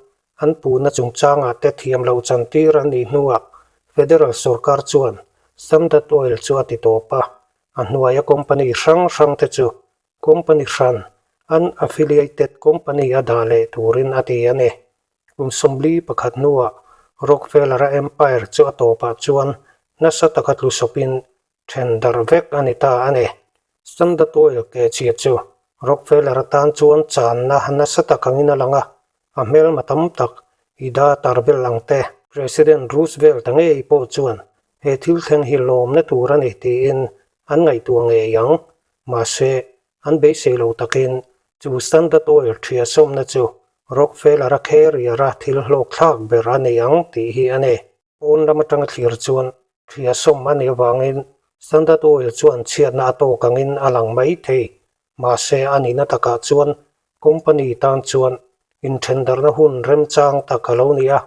an puhna chungchangah te thiam loh chantir a nih hnuah Federal sorkar chuan Standard Oil chu a ti tawp a, a hnuaia company hrang hrang te chu Company hran, unaffiliated company a dah leh turin a ti a ni. Kum 41 hnuah Rockefeller-a empire chu a tawpah chuan nasa taka tlu sawpin then darh vek a ni ta a ni. Standard Oil ke chhia chu Rockefeller-a tan chuan channa nasa tak angin a lang a, a hmelma tam tak Ida Tarbell ang te. President Roosevelt-a ngei pawh chuan he thil thleng hi lawmna tur a ni tiin an ngaihtuah ngei ang. Mahse, an beisei lo takin chu Standard Oil ṭhia sawmna chu Rockefeller-a carrier-a thil hlawk thlak ber a ni ang tih hi a ni. Pawn lam atanga thlir chuan ṭhia sawm a nih avangin Standard Oil chuan chhiatna a tawk angin a lang mai thei. Mahse, a nihna takah chuan company tan chuan inthendarhna hun remchang tak a lo ni a,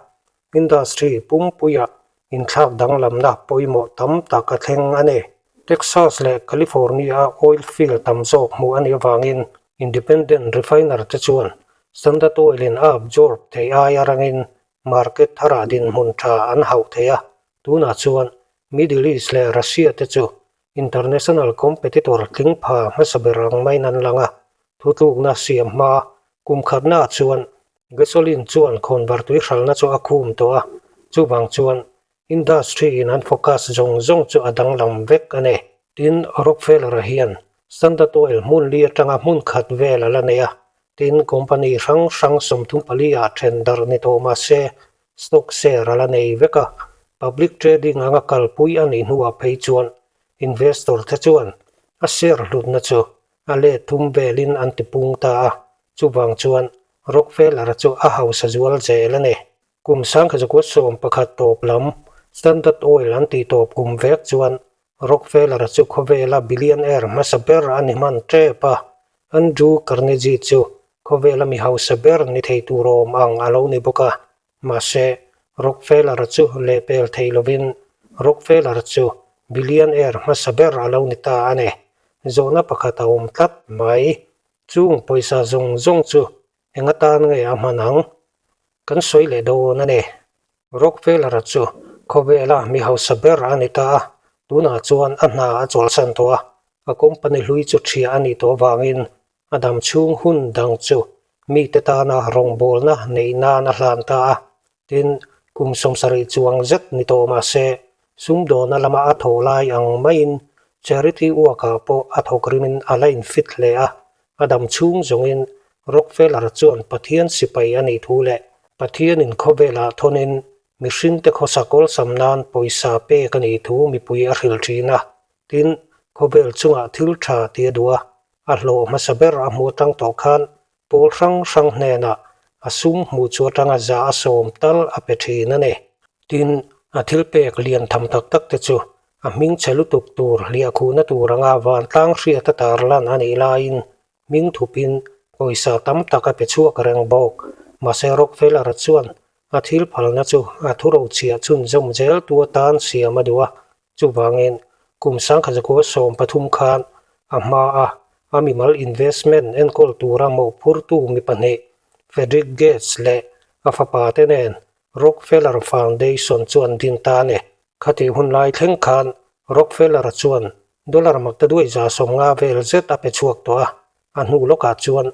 industry pumpuiah inthlak danglamna pawimawh tam tak a thleng a ni. Texas leh California-a oil field tam zawk hmuh a nih avangin independent refiner te chuan Standard Oil-in a absorb theih aia rangin Market tharah dinhmun tha an hauh thei a, tunah chuan Middle East leh Russia te chu international competitor tling pha hmasa ber ang maiin an lang a, thutlukna siam hma kum khatnaah chuan gasoline chuan khawnvar tui hralhna chu a khum tawh a, chuvang chuan industry in an focus zawng zawng chu a danglam vek a ni. Tin, Rockefeller-a hian Standard Oil hmun li atanga hmun khat vel a la nei a, Tin, company hrang hrang 34 ah then darh ni tawh mah se, stock share a la nei vek a, public trading anga kalpui a nih hnuah phei chuan investor te chuan a share hlutna chu a let thum velin an ti pung ta a, chuvang chuan Rockefeller chu a hausa zual zel a ni. Kum 1911 tawp lam Standard Oil an tih tawp kum vek chuan Rockefeller chu khawvela billionaire hmasa ber a ni hman tep a, Andrew Carnegie chu khawvela mi hausa ber ni thei tur awm ang a lo ni bawk a. Mahse, Rockefeller chu lehpel thei lovin Rockefeller chu billionaire hmasa ber a lo ni ta a ni. Zawhna pakhat a awm tlat mai. Chung pawisa zawng zawng chu eng atan nge a hman ang? Kan sawi leh dawn a ni. Rockefeller-a chu khawvela mi hausa ber a ni ta a, tunah chuan a hna a chawlhsan tawh a, a company hlui chu ṭhia a nih tawh avangin a dam chhung hun dang chu mite tana rawngbawlna neih nan a hlan ta a. Tin, kum 70 chuang zet ni tawh mah se, sumdawna lama a thawh lai ang maiin charity work-ah pawh a thawk rimin a la infit hle a, A dam chhung zawngin Rockefeller chuan Pathian sipai a nih thu leh Pathianin khawvelah thawnin mihringte khawsa kawlsam nan pawisa pek a nih thu mipui a hrilh thin a. Tin, khawvel chungah thil tha ti a duh a, a hlawh hmasa ber a hmu atang tawh khan pawl hrang hrang hnenah a sum hmuh chu atanga za a sawm tal a pe thin a ni. Tin, a thil pek lian tham tak tak te chu a hming chhe lutuk tur hliahkhuhna tur anga vantlang hriat a tarlan a nih laiin hming thupin pawisa tam tak a pe chhuak reng bawk. Mahse Rockefeller chuan a thil phalna chu a thurochhiah chhunzawm zel tu atan siam a duh a, chuvangin kum 1913 khan a hma a a mimal investment enkawl tura mawhphurtu mi pahnih Frederick Gates leh a fapa te nen Rockefeller Foundation chu an din ta a ni. Khatih hun lai thleng khan Rockefeller chuan dollar makta duai 150 vel zet a pe chhuak tawh a, a hnu lawkah chuan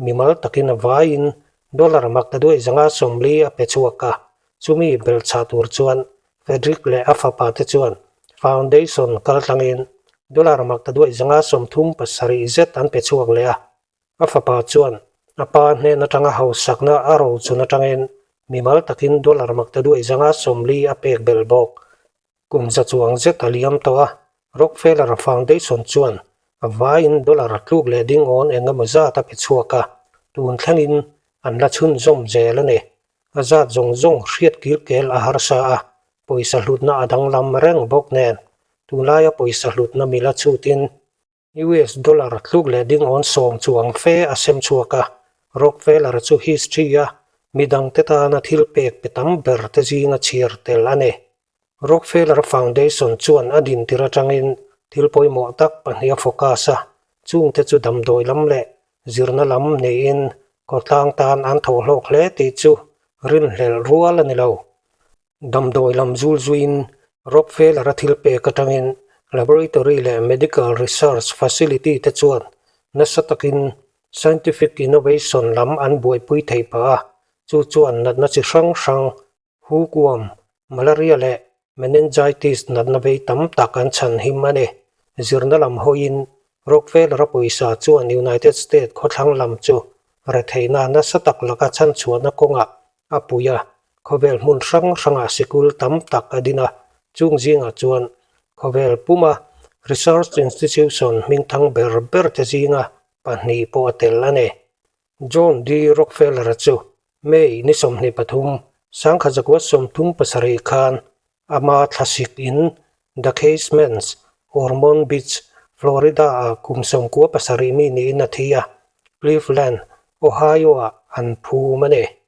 mimal takin a vaiin dollar makta duai 540 a pe chhuak a. Chumi belhchhah tur chuan Frederick leh a fapa te chuan Foundation kaltlangin dollar makta duai 537 zet an pe chhuak leh a. A fapa chuan a pa hnen atanga hausakna a rochun atangin mimal takin dollar makta duai 540 a pek belh bawk. Kum za chuang zet a liam tawh a, Rockefeller Foundation chuan a vaiin dollar tluk leh ding awn eng emaw zat a pe chhuak a, tun thlengin an la chhunzawm zel a ni. A zat zawng zawng hriat kilkel a harsa a, pawisa hlutna a danglam reng bawk nen tunlaia pawisa hlutna mila chhutin US dollar tluk leh ding awn sawm chuang fe a sem chhuak a, Rockefeller chu history-a midangte tana thil pek pe tam ber te zinga chhiar tel a ni. Rockefeller Foundation chuan a dintir atangin thil pawimawh tak pahnih a focus a, chungte chu damdawi lam leh zirna lam niin khawtlang tan an thawhhlawk hle tih chu rinhlelh rual a ni lo. Damdawi lam zul zuiin Rockefeller-a thil pek atangin laboratory leh medical research facility te chuan nasa takin scientific innovation lam an buaipui thei pah a, chu chuan natna chi hrang hrang, hookworm, malaria leh meningitis natna vei tam tak an chhanhim a ni. Zirna lam hawiin Rockefeller-a pawisa chuan United States khawthlang lam chu retheihna nasa tak laka chhanchhuahna kawngah a pui a. Khawvel hmun hrang hrangah sikul tam tak a din a, chung zingah chuan khawvel puma research institution hmingthang ber ber te zinga pahnih pawh a tel a ni. John D. Rockefeller-a chu May ni 23, 1937 khan ama thlasik in The Casements, Ormond Beach, Florida-ah kum 97 mi niin a thi a, Cleveland, Ohio-ah an phum a ni.